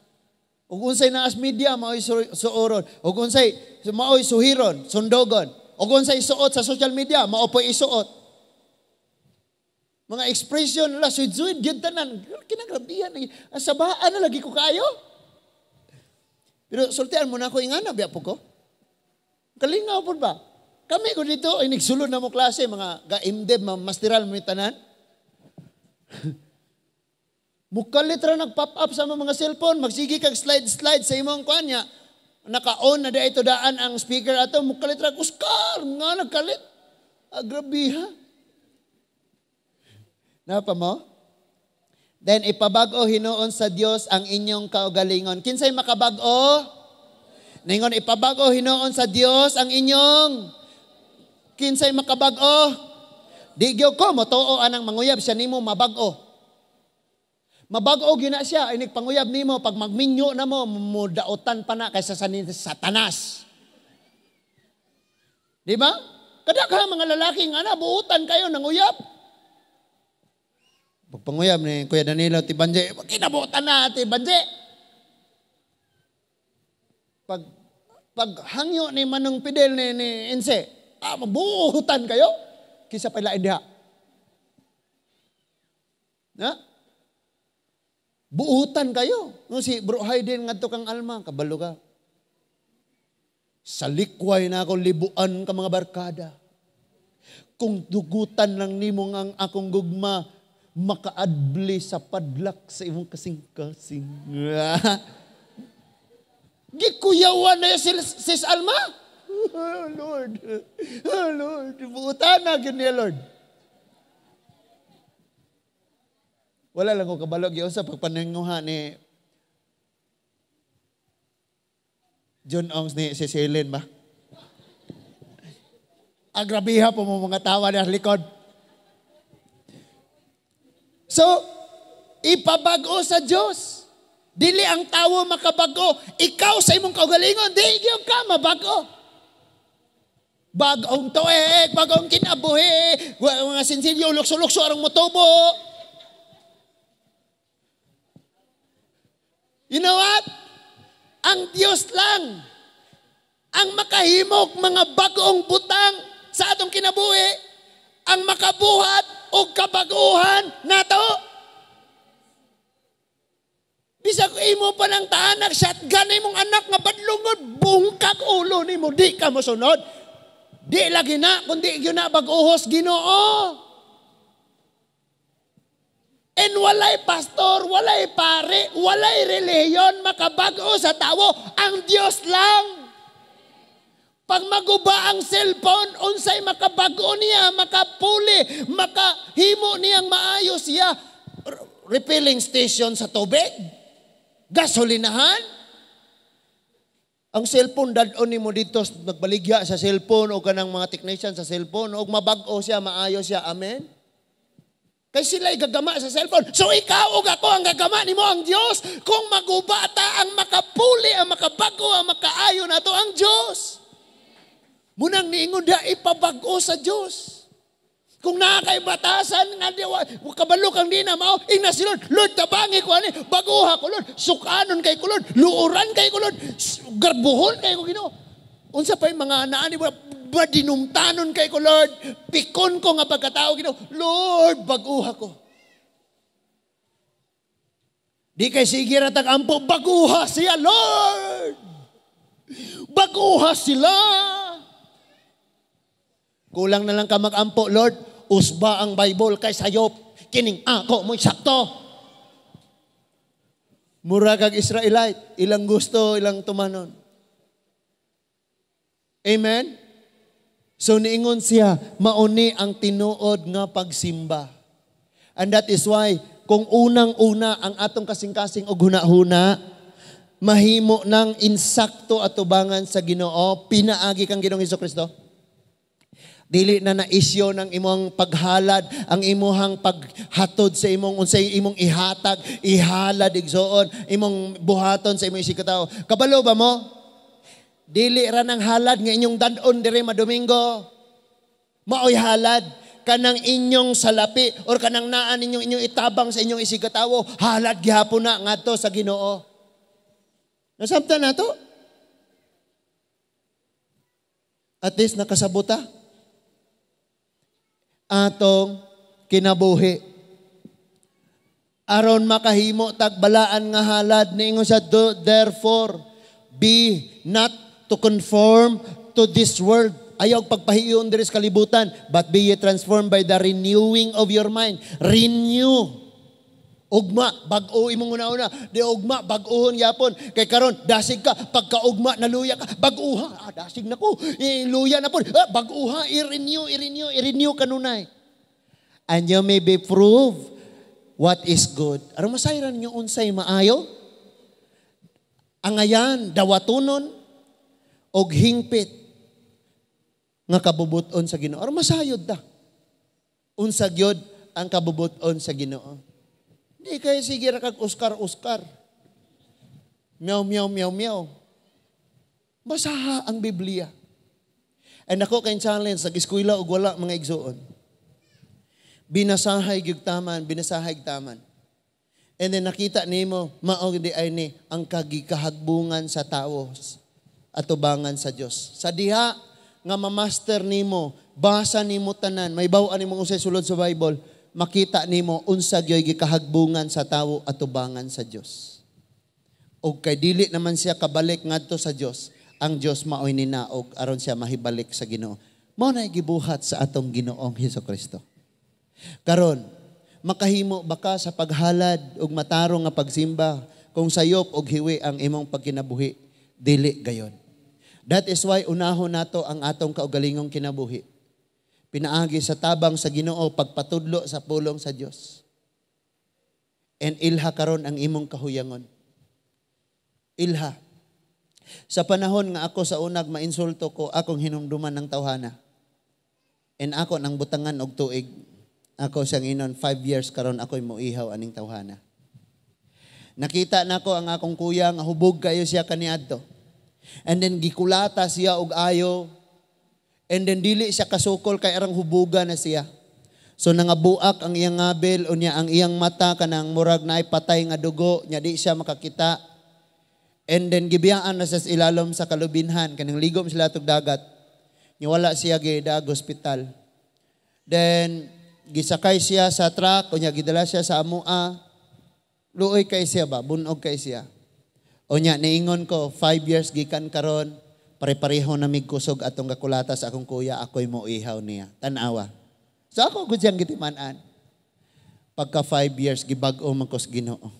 Ug unsay naas media, maoy suoron. Ug unsay maoy suhiron, sundogon. Ug unsay suot sa social media, mao po'y isuot. Mga expression la suid-suid gyud tanan. Kinagrabihan ang sabaan na lagi ko kaayo. Pero sultian mo na ako ingana biya po ko. Kalingaw pud ba? Kami ko dito ay nagsulod na mo klase mga ga-MDev, mga masteral mo tanan. Mukalit ra nag-pop up sa mga cellphone, magsige kag slide-slide sa imong kuan niya. Naka-on na ito daan ang speaker ato, mukalit ra Oscar nga nagkalit. Ah, grabe ha. Napa mo? Then ipabag-o hinuon sa Dios ang inyong kaugalingon. Kinsay makabag-o? Ningon ipabag-o hinuon sa Dios ang inyong. Kinsay makabag-o? Di gyud ko motoo anang manguyab siya nimo mabag-o. Mabag-o gyud na siya inig panguyab nimo pag magminyo na mo mudaotan pa na kaysa sa Satanas. Di ba? Kadaghan mga lalaki nga na buutan kayo nang uyab. Pagpanguyab ni Kuya Danilo ti Banje, kinabutan na ti Banje. Pag hangyo ni Manong Fidel ni Inse, mabuhutan kayo kisa pa lain diha. Na? Buutan kayo. No, si Bro Hayden ngadto kang Alma, kabalo ka. Sa likway na ako libuan ka mga barkada. Kung dugutan lang nimo ang akong gugma, makaadli sa padlak sa imong kasing-kasing. Gikuyawan na si Sis Alma. Oh, Lord. Oh, Lord. Buutan na gyud niya, Lord. Wala lang ko kabalog yun sa pagpananguha ni John Ongs ni si Celine ba? Agrabiha po mo mga tawa na likod. So, ipabag-o sa Diyos. Dili ang tawo makabag-o. Ikaw sa imong kaugalingon, di gyud ka mabag-o. Bag-ong tuig, bag-ong kinabuhi, mga sinsilyo, lukso-lukso arang motubo. You know what? Ang Dios lang ang makahimog mga bag-ong butang sa atong kinabuhi, ang makabuhat og kabag-uhan nato. Bisag imo pa ng taanak, shotgun imong anak nga badlungon, bungkag ulo nimo, di ka mosunod. Di lagi na, kundi gyud na bag-ohos Ginoo. And walay pastor, walay pare, walay relihiyon makabag-o sa tawo. Ang Dios lang. Pag maguba ang cellphone, unsay makabag-o niya, makapuli, makahimo niyang maayo siya. Refilling station sa tubig, gasolinahan. Ang cellphone, dad-on nimo dito, nagbaligya sa cellphone o kanang mga technician sa cellphone, o mabag-o siya, maayo siya, amen? Kay sila gagama sa cellphone. So ikaw ug ako ang gagama nimo ang Dios. Kung maguba ta, ang makapuli, ang makabag-o, ang makaayo nato ang Dios. Munang niingon da ipabag-o sa Dios. Kung naa kay batasan nga di kabalo kang di na mao, ingna si Lord, "Lord, tabangi ko ani, baguha ko, Lord, sukanon kay ko, Lord, luoran kay ko, Lord, garbuhon kay ko, Ginoo." Unsa pa yung mga naan ni badinumtanon kay ko, Lord, pikon ko nga pagkatao, Ginoo, Lord, baguha ko. Di kay sige ra tag ampo, baguha siya, Lord. Baguha sila. Kulang na lang ka mag-ampo, "Lord, usba ang Bible kay sayop, kining ako mo'y sakto." Mura kag Israelite, ilang gusto, ilang tumanon. Amen? So niingon siya, mauni ang tinuod nga pagsimba. And that is why, kung unang-una ang atong kasing-kasing og huna-huna, mahimo ng insakto atubangan sa Ginoo, pinaagi kang Ginoong Hesus Kristo. Dili na na isyo ng imong paghalad, ang imuhang paghatod sa imong unsay imong ihatag, ihalad, igsoon, imong buhaton sa imong isigkatawo. Kabalo ba mo? Dili ra nang halad nga inyong dad-on diri madomingo. Maoy halad kanang inyong salapi or kanang naa ninyong inyong itabang sa inyong isigkatawo, halad gihapon na ngadto sa Ginoo. Nasabtan nato? At least nakasabota atong kinabuhi. Aron makahimo tagbalaan nga halad, niingon sa, "Therefore be not to conform to this world." Ayaw pagpahiyon diri sa kalibutan, but be ye transformed by the renewing of your mind. Renew. Ugma, bag-o imong una-una. Di ugma, bag-ohon yapon. Kay karon dasig ka, pagkaugma, naluya ka, bag-uha. Ah, dasig na ko. Luya na po. Ah, bag-uha, i-renew, i-renew, i-renew kanunay. And you may be prove what is good. Aron masayran niyo unsay maayo? Angayan, dawatonon, og hingpit nga kabubuton sa Ginoo. Aron masayod ta unsa gyud ang kabubuton sa Ginoo. Di kay sige ra kag Oscar Oscar. Meow meow meow meow. Basaha ang Biblia. And ako kay challenge sa eskwela og wala, mga igsuon. Binasahay gyud taman, binasahay taman. And then nakita nimo mao di ay ni ang kagikahagbungan sa tawo atubangan sa Dios. Sa diha nga ma-master nimo, basa nimo tanan, may baw-an nimo unsay sulod sa Bible, makita nimo unsa gyoy gikahagbungan sa tawo atubangan sa Dios. Og kay dili naman siya kabalik ngadto sa Dios, ang Dios maoy ninaog aron siya mahibalik sa Ginoo. Mao na gibuhat sa atong Ginoong Hesus Kristo. Karon, makahimo ba ka sa paghalad og matarong nga pagsimba kung sayop og hiwi ang imong pagkinabuhi? Dili gayon. That is why unahon nato ang atong kaugalingong kinabuhi. Pinaagi sa tabang sa Ginoo, pagpatudlo sa pulong sa Dios. And ilha karon ang imong kahuyangon. Ilha. Sa panahon nga ako sa unag mainsulto ko, akong hinumduman ng tawhana. And ako nang butangan og tuig. Ako siyang inon, 5 years karon ako'y moihaw aning tawhana. Nakita nako ang akong kuya nga hubog kayo siya kaniadto. And then gikulata siya og ayo. And then dili siya kasukol kay arang hubuga na siya. So nangabuak ang iyang ngabil, unya ang iyang mata kanang murag naay patay nga dugo, nya di siya makakita. And then gibiyaan na sa ilalom sa kalubinhan kaning ligom sila tug dagat. Nya wala siya gidag hospital. Then gisakay siya sa truck, unya gidala siya sa amua. Luoy kay siya ba, bunog kay siya. Unya niingon ko, 5 years gikan karon, pare-pareho na mig kusog atong gakulata sa akong kuya, ako'y moihaw niya. Tanawa. So ako gud siyang gitiman-an. Pagka 5 years, gibag-o man ko sa Ginoo.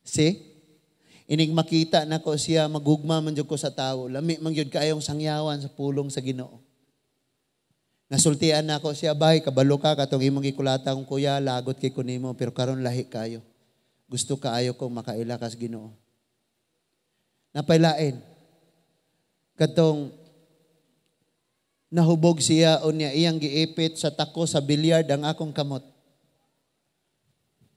See? Inig makita nako siya, magugma man jud ko sa tawo. Lami man gyud kaayong sangyawan sa pulong sa Ginoo. Nasultian nako siya, "Bay, kabalo ka katong imong gikulata akong kuya, lagot kay ko nimo, pero karon lahi kayo. Gusto kaayo kong makaila kas Ginoo." Napailain. Katong nahubog siya unya iyang giipit sa tako sa bilyard ang akong kamot.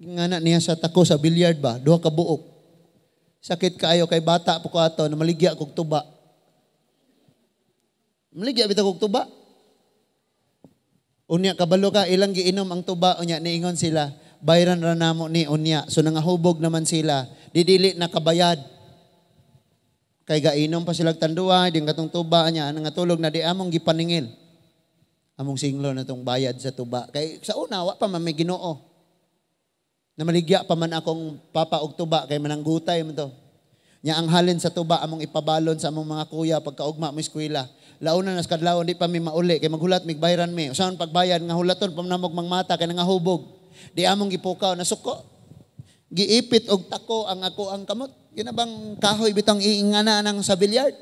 Ngana niya sa tako sa bilyard ba, duha ka buok. Sakit kaayo kay bata po ko ato na maligya kog tuba. Maligya bitaw kog tuba. Unya kabalo ka ilang giinom ang tuba, unya niingon sila, "Bayran ra namo ni unya." So nangahubog naman sila, didili na kabayad. Kay gainom pa sila tanduay, din katong tuba niya, nangatulog na di among gipaningil. Among singlo na tong bayad sa tuba. Kay sa una, wa pa man may Ginoo. Namaligya pa man akong papa og tuba kay mananggutay man to. Nya ang halin sa tuba among ipabalon sa among mga kuya pagkaugma mo eskwela. Launa nas kadlawon di pa mi mauli kay maghulat mig bayran mi. Usaon pagbayad nga hulaton pa namog mang mata kay nangahubog. Di among gipukaw nasuko. Giipit og tako ang ako ang kamot. Ginabang kahoy bitang iingana nang sa bilyard.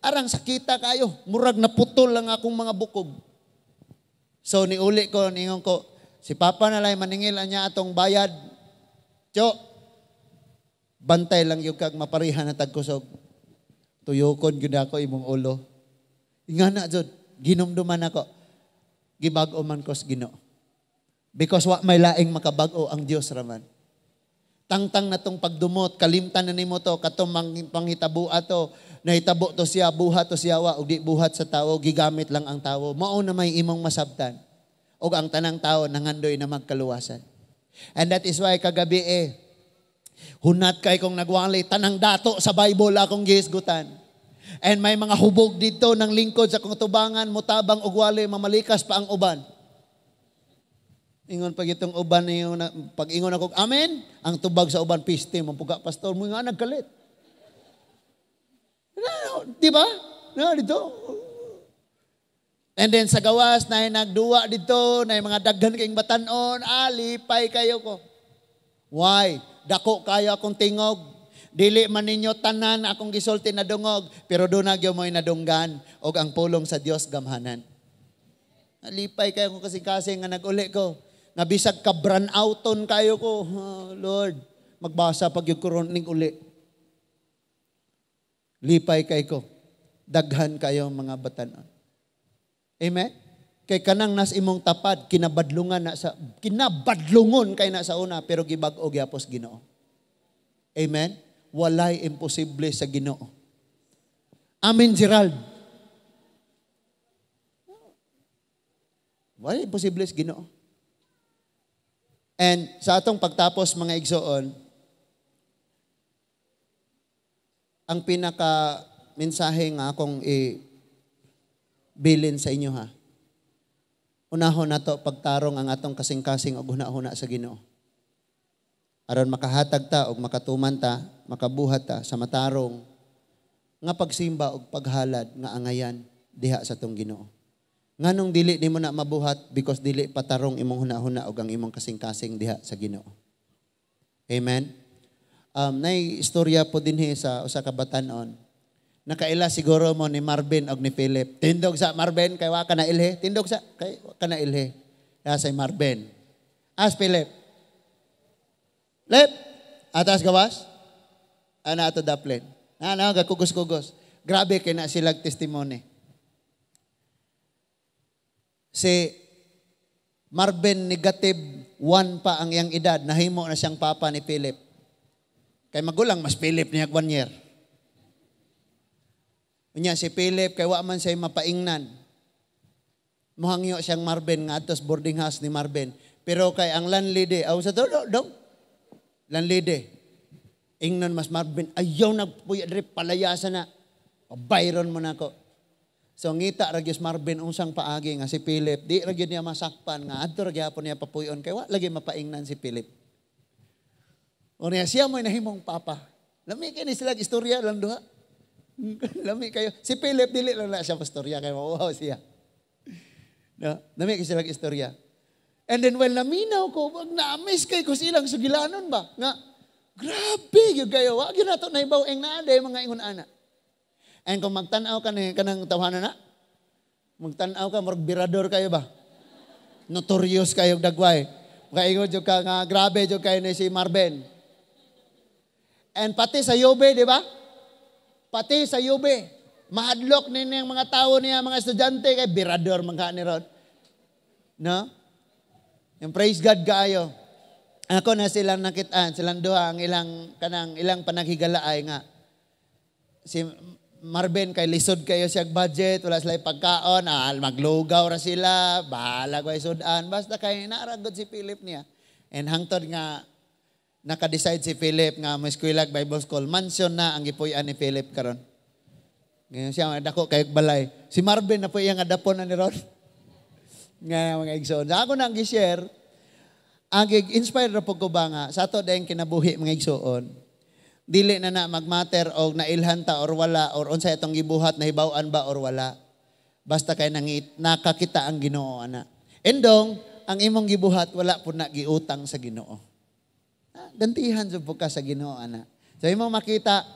Arang sakita kayo, murag naputol lang akong mga bukog. So niuli ko, ningon ko, si Papa na lang maningil niya atong bayad. Cho, bantay lang yung kag maparihan na tagkusog. Tuyokon gyud ako imong ulo. Ingana jud, ginumduman ako. Gibag-o man ko sa Ginoo. Because wa may laing makabag-o, ang Dios raman. Tangtang na tong pagdumot, kalimtan na nimo to, katong panghitabo ato, nahitabo to siya, buhat to siya wa, ug di buhat sa tao, gigamit lang ang tao. Mao na may imong masabtan. Og ang tanang tao nangandoy na magkaluwasan. And that is why kagabi eh, hunat kay kong nagwali, tanang dato sa Bible akong gihisgutan. And may mga hubog dito ng lingkod sa kong tubangan, mutabang og wali, mamalikas pa ang uban. Ingon pag itong uban niyo, pag ingon ako, "Amen," ang tubag sa uban, piste, mampuga, "Pastor, mo nga nagkalit." No, di ba? No, dito. And then sa gawas, na nagduwa dito, na mga daghan kayong batanon, alipay kayo ko. Why? Dako kayo akong tingog. Dili man ninyo tanan akong gisulti na dungog, pero doon na gyud mo'y nadunggan og ang pulong sa Dios gamhanan. Alipay kayo kung kasing-kasing nga nag-uli ko. Nga bisag ka brown outon kayo ko, "Oh, Lord, magbasa pag yung kuron ning uli." Lipay kay ko. Daghan kayo mga batanon. Amen? Kay kanang nas imong tapad, kinabadlungan na sa kinabadlungon kay na sa una pero gibag-o gyapos Ginoo. Amen? Walay imposible sa Ginoo. Amen, Gerald. Walay imposible sa Ginoo. And sa atong pagtapos, mga igsoon, ang pinaka mensahe nga akong i-bilin sa inyo ha. Unahon nato pagtarong ang atong kasing-kasing og huna-huna sa Ginoo. Aron makahatag ta og makatuman ta, makabuhat ta sa matarong nga pagsimba og paghalad nga angayan diha sa atong Ginoo. Nganong dili nimo na mabuhat? Because dili patarong imong huna-huna og ang imong kasing-kasing diha sa Ginoo. Amen. Nay istorya po dinhi sa usa ka batan-on. Nakaila siguro mo ni Marvin og ni Philip. Tindog sa Marvin kay wa ka na ilhe. Tindog sa kay wa ka na ilhe. Ya say Marvin. As Philip. Lip. Atas gawas. Ana ato daplin. Ana gakugos-kugos. Grabe kay na silag testimony. Si Marvin, -1 pa ang iyang edad, nahimo na siyang papa ni Philip. Kay magulang mas Philip niya 1 year. Unya si Philip kay wa man siya mapaingnan. Muhangyo siyang Marvin nga adtos boarding house ni Marvin. Pero kay ang landlady, aw sa to do, landlady. Ingnon mas Marvin, "Ayaw nagpuyo diri, palayasa na. Bayron mo na ko." So ngita ra gyud Marvin unsang paagi nga si Philip di ra gyud niya masakpan nga adto ra gyapon niya papuyon kay wa lagi mapaingnan si Philip. O niya siya mo'y nahimong papa. Lami kay ni sila istorya lang duha. Lami kayo. Si Philip dili lang na siya pastorya kay mauhaw siya. No, lami kay sila istorya. And then when naminaw ko, wag na-amaze kay ko silang sugilanon ba? Nga, grabe gyud kayo. Wa gyud nato naibaw ing naa mga ingon ana. And kung magtan-aw ka ni kanang tawhana na, magtan-aw ka, murag birador kayo ba? Notorious kayo dagway. Makaingon jud ka nga grabe jud kayo ni si Marvin. And pati sa Yobe, di ba? Pati sa Yobe. Mahadlok ni ang mga tao niya, mga estudyante, kay birador man ka ni ron. No? Yung praise God kaayo. Ako na silang nakitaan, silang duha ang ilang kanang ilang panaghigalaay nga si Marvin kay lisod kayo siya budget, wala sila pagkaon, maglugaw ra sila, bahala ko sudan. Basta kay naaragod si Philip niya. And hangtod nga naka-decide si Philip nga mo eskwela, Bible School, mansion na ang gipuy-an ni Philip karon. Ngayon siya dako kay balay. Si Marvin na po iyang adapon na ni Ron. Nga mga igsoon. Sa ako nang gi-share, ang inspired ra po ko ba nga sa ato dayong kinabuhi, mga igsoon, dili na na magmatter og nailhan ta or wala or unsay atong gibuhat, nahibaw-an ba or wala. Basta kay nangit nakakita ang Ginoo ana. Endong ang imong gibuhat wala po na giutang sa Ginoo. Gantihan jud po ka sa Ginoo ana. So imong makita,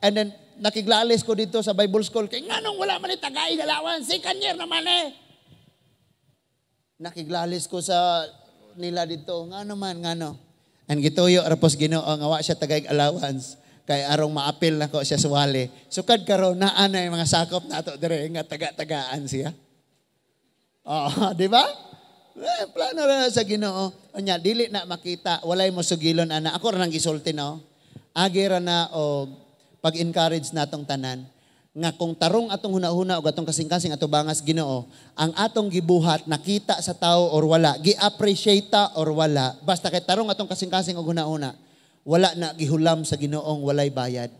and then nakiglalis ko dito sa Bible School kay nganong wala man ni tagay allowance, second year naman eh. Nakiglalis ko sa nila dito, ngano man, ngano. And gituyo ra pos Ginoo nga wa siya tagay allowance kay arong maapil nako siya suwali. Sukad karon naa na yung mga sakop nato dire nga taga-tagaan siya. Oh, di ba? Eh, plano ra sa Ginoo. Unya dili na makita, walay mo sugilon ana. Ako ra nang gisulti no. Agi ra na og pag-encourage natong tanan nga kung tarong atong hunahuna og atong kasing-kasing atubangas Ginoo, ang atong gibuhat nakita sa tao or wala, gi-appreciate ta or wala, basta kay tarong atong kasing-kasing og hunahuna, wala na gihulam sa Ginoong walay bayad.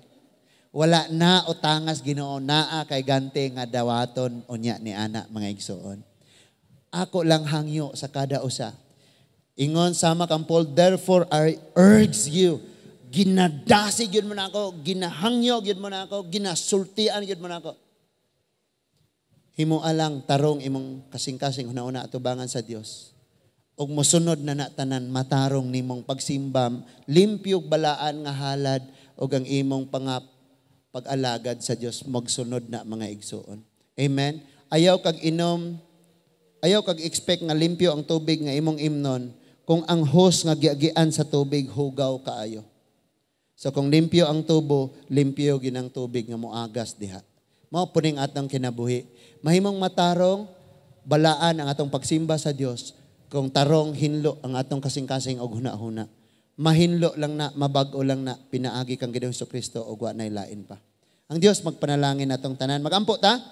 Wala na utangas Ginoo, naa kay gante nga dawaton unya ni ana, mga igsoon. Ako lang hangyo sa kada usa. Ingon sama kang Paul, "Therefore I urge you," ginadasi gyud mo na ako, ginahangyo gyud mo na ako, ginasultian gyud mo na ako. Himo alang tarong imong kasing-kasing hunahuna atubangan sa Dios. Ug mosunod na na tanan, matarong nimong pagsimba, limpyog balaan nga halad ug ang imong pangap pag-alagad sa Dios magsunod na, mga igsuon. Amen. Ayaw kag inom, ayaw kag expect nga limpyo ang tubig nga imong imnon kung ang hose nga giagian sa tubig hugaw kaayo. So kung limpyo ang tubo, limpyo ginang tubig nga moagas diha. Mao puning atong kinabuhi. Mahimong matarong, balaan ang atong pagsimba sa Dios kung tarong hinlo ang atong kasing-kasing og huna-huna. Mahinlo lang na, mabag-o lang na pinaagi kang Ginoong Kristo og wa nay lain pa. Ang Dios magpanalangin natong tanan. Magampo ta.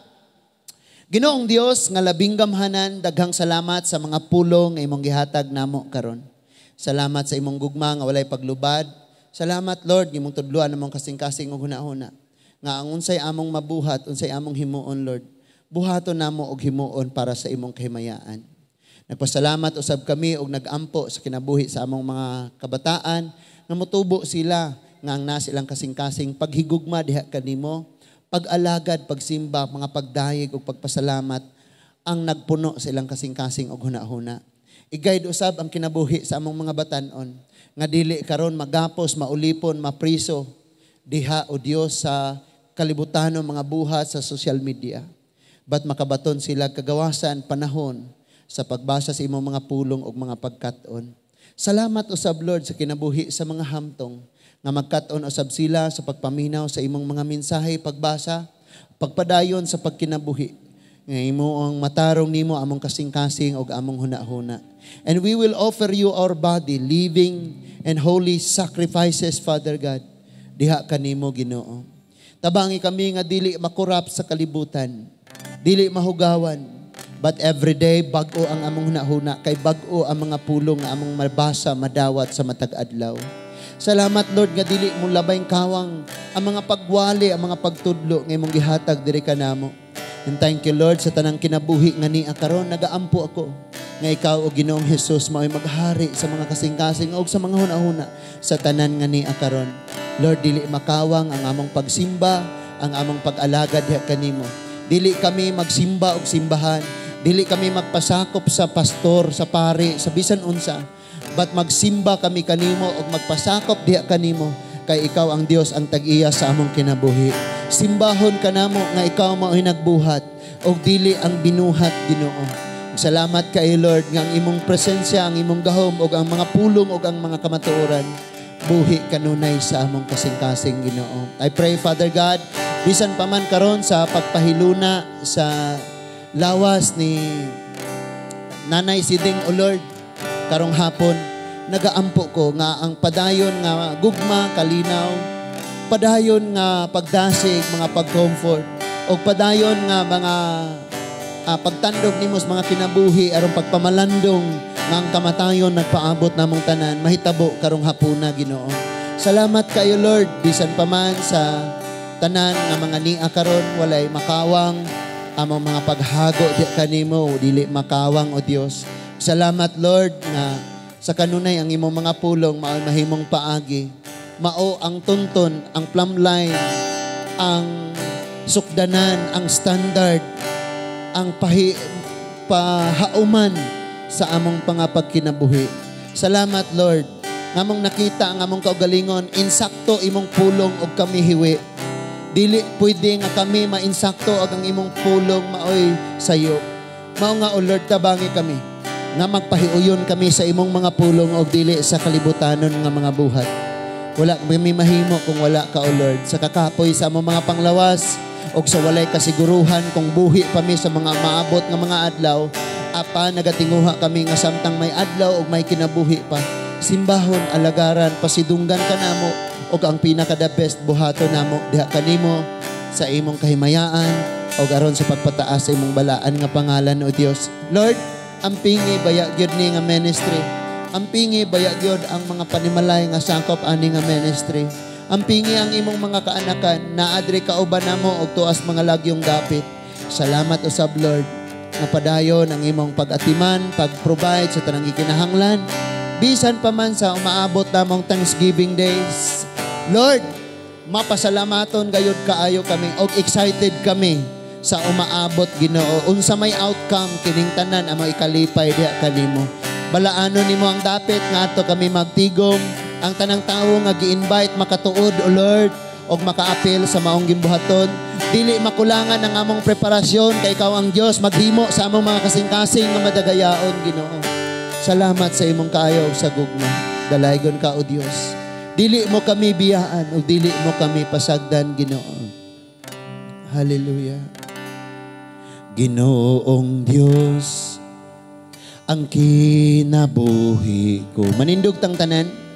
Ginoong Dios nga labing gamhanan, daghang salamat sa mga pulong nga imong gihatag namo karon. Salamat sa imong gugma nga walay paglubad. Salamat, Lord, imong tudluan among kasing-kasing ug hunahuna. Nga ang unsay among mabuhat, unsay among himuon, Lord, buhaton namo og himuon para sa imong kahimayaan. Nagpasalamat usab kami og nagampo sa kinabuhi sa among mga kabataan nga motubo sila nga ang nasa ilang kasing-kasing paghigugma diha kanimo, pag-alagad, pagsimba, mga pagdayeg ug pagpasalamat ang nagpuno sa ilang kasing-kasing og hunahuna. I-guide usab ang kinabuhi sa among mga batanon nga dili karon magapos, maulipon, mapriso diha o Dios sa kalibutanon mga buhat sa social media. But makabaton sila kagawasan panahon sa pagbasa sa imong mga pulong ug mga pagkat-on. Salamat usab, Lord, sa kinabuhi sa mga hamtong nga magkat-on usab sila sa pagpaminaw sa imong mga mensahe, pagbasa, pagpadayon sa pagkinabuhi. Nga imo ang matarong nimo among kasing-kasing ug among hunahuna. And we will offer you our body, living and holy sacrifices, Father God. Diha kanimo, Ginoo. Tabangi kami nga dili makurap sa kalibutan, dili mahugawan, but every day bag-o ang among hunahuna kay bag-o ang mga pulong nga among mabasa, madawat sa matag adlaw. Salamat, Lord, nga dili mo labay kawang ang mga pagwali, ang mga pagtudlo nga imong gihatag diri kanamo. And thank you, Lord, sa tanang kinabuhi nga niya karon. Nagaampo ako nga ikaw, o Ginoong Jesus, mao'y maghari sa mga kasing-kasing o sa mga hunahuna sa tanan nga niya karon. Lord, dili makawang ang among pagsimba, ang among pag-alagad diha kanimo. Dili kami magsimba og simbahan, dili kami magpasakop sa pastor, sa pari, sa bisan unsa. But magsimba kami kanimo og magpasakop diha kanimo kay ikaw ang Dios, ang tag-iya sa among kinabuhi. Simbahon ka namo nga ikaw mao'y nagbuhat og dili ang binuhat, Ginoo. Salamat kay Lord nga ang imong presensya, ang imong gahom ug ang mga pulong ug ang mga kamatuoran buhi kanunay sa among kasing-kasing, Ginoo. I pray, Father God, bisan pa man karon sa pagpahiluna sa lawas ni Nanay Siding, O Lord, karong hapon, nagaampo ko nga ang padayon nga gugma, kalinaw, padayon nga pagdasig, mga pag-comfort, o padayon nga mga pagtandog nimo sa mga kinabuhi aron pagpamalandong nga ang kamatayon nagpaabot namong tanan mahitabo karong hapuna, Ginoo. Salamat kayo, Lord, bisan pa man sa tanan nga mga nia karon, walay makawang among mga paghago di kanimo, dili makawang, o Dios. Salamat, Lord, nga sa kanunay ang imong mga pulong mao mahimong paagi. Mao ang tunton, ang plumb line, ang sukdanan, ang standard, ang pahauman sa among pangapagkinabuhi. Salamat, Lord, nga among nakita ang among kaugalingon, insakto imong pulong og kami hiwi. Dili pwede nga kami mainsakto ug ang imong pulong maoy sayo. Mao nga, O Lord, tabangi kami nga magpahiuyon kami sa imong mga pulong og dili sa kalibutanon nga mga buhat. Wala kami mahimo kung wala ka, O Lord. Sa kakapoy sa among mga panglawas og sa walay kasiguruhan kung buhi pa mi sa mga maabot nga mga adlaw, apan nagatinguha kami nga samtang may adlaw og may kinabuhi pa, simbahon, alagaran, pasidunggan ka namo og ang pinaka the best buhaton namo diha kanimo sa imong kahimayaan og aron sa pagpataas sa imong balaan nga pangalan, O Dios. Lord, ampingi baya gyud ni nga ministry. Ampingi baya gyud ang mga panimalay nga sakop ani nga ministry. Ampingi ang imong mga kaanakan na adri kauban namo og tuas mga lagyong dapit. Salamat usab, Lord, nga padayon ang imong pag-atiman, pag-provide sa tanang gikinahanglan. Bisan pa man sa umaabot namong Thanksgiving Days. Lord, mapasalamaton gayud kaayo kami og excited kami sa umaabot, Ginoo. Unsa may outcome kining tanan among ikalipay diha kanimo. Balaanon nimo ang dapit nga ato kami magtigom, ang tanang tawo nga gi-invite makatuod, O Lord, og makaapil sa maong gimbuhaton. Dili makulangan ang among preparasyon kay ikaw ang Dios maghimo sa among mga kasing-kasing nga madagayaon, Ginoo. Salamat sa imong kaayo ug sa gugma. Dalaygon ka, O Dios. Dili mo kami biyaan ug dili mo kami pasagdan, Ginoo. Hallelujah. Ginoong Dios, ang kinabuhi ko. Manindog tang tanan.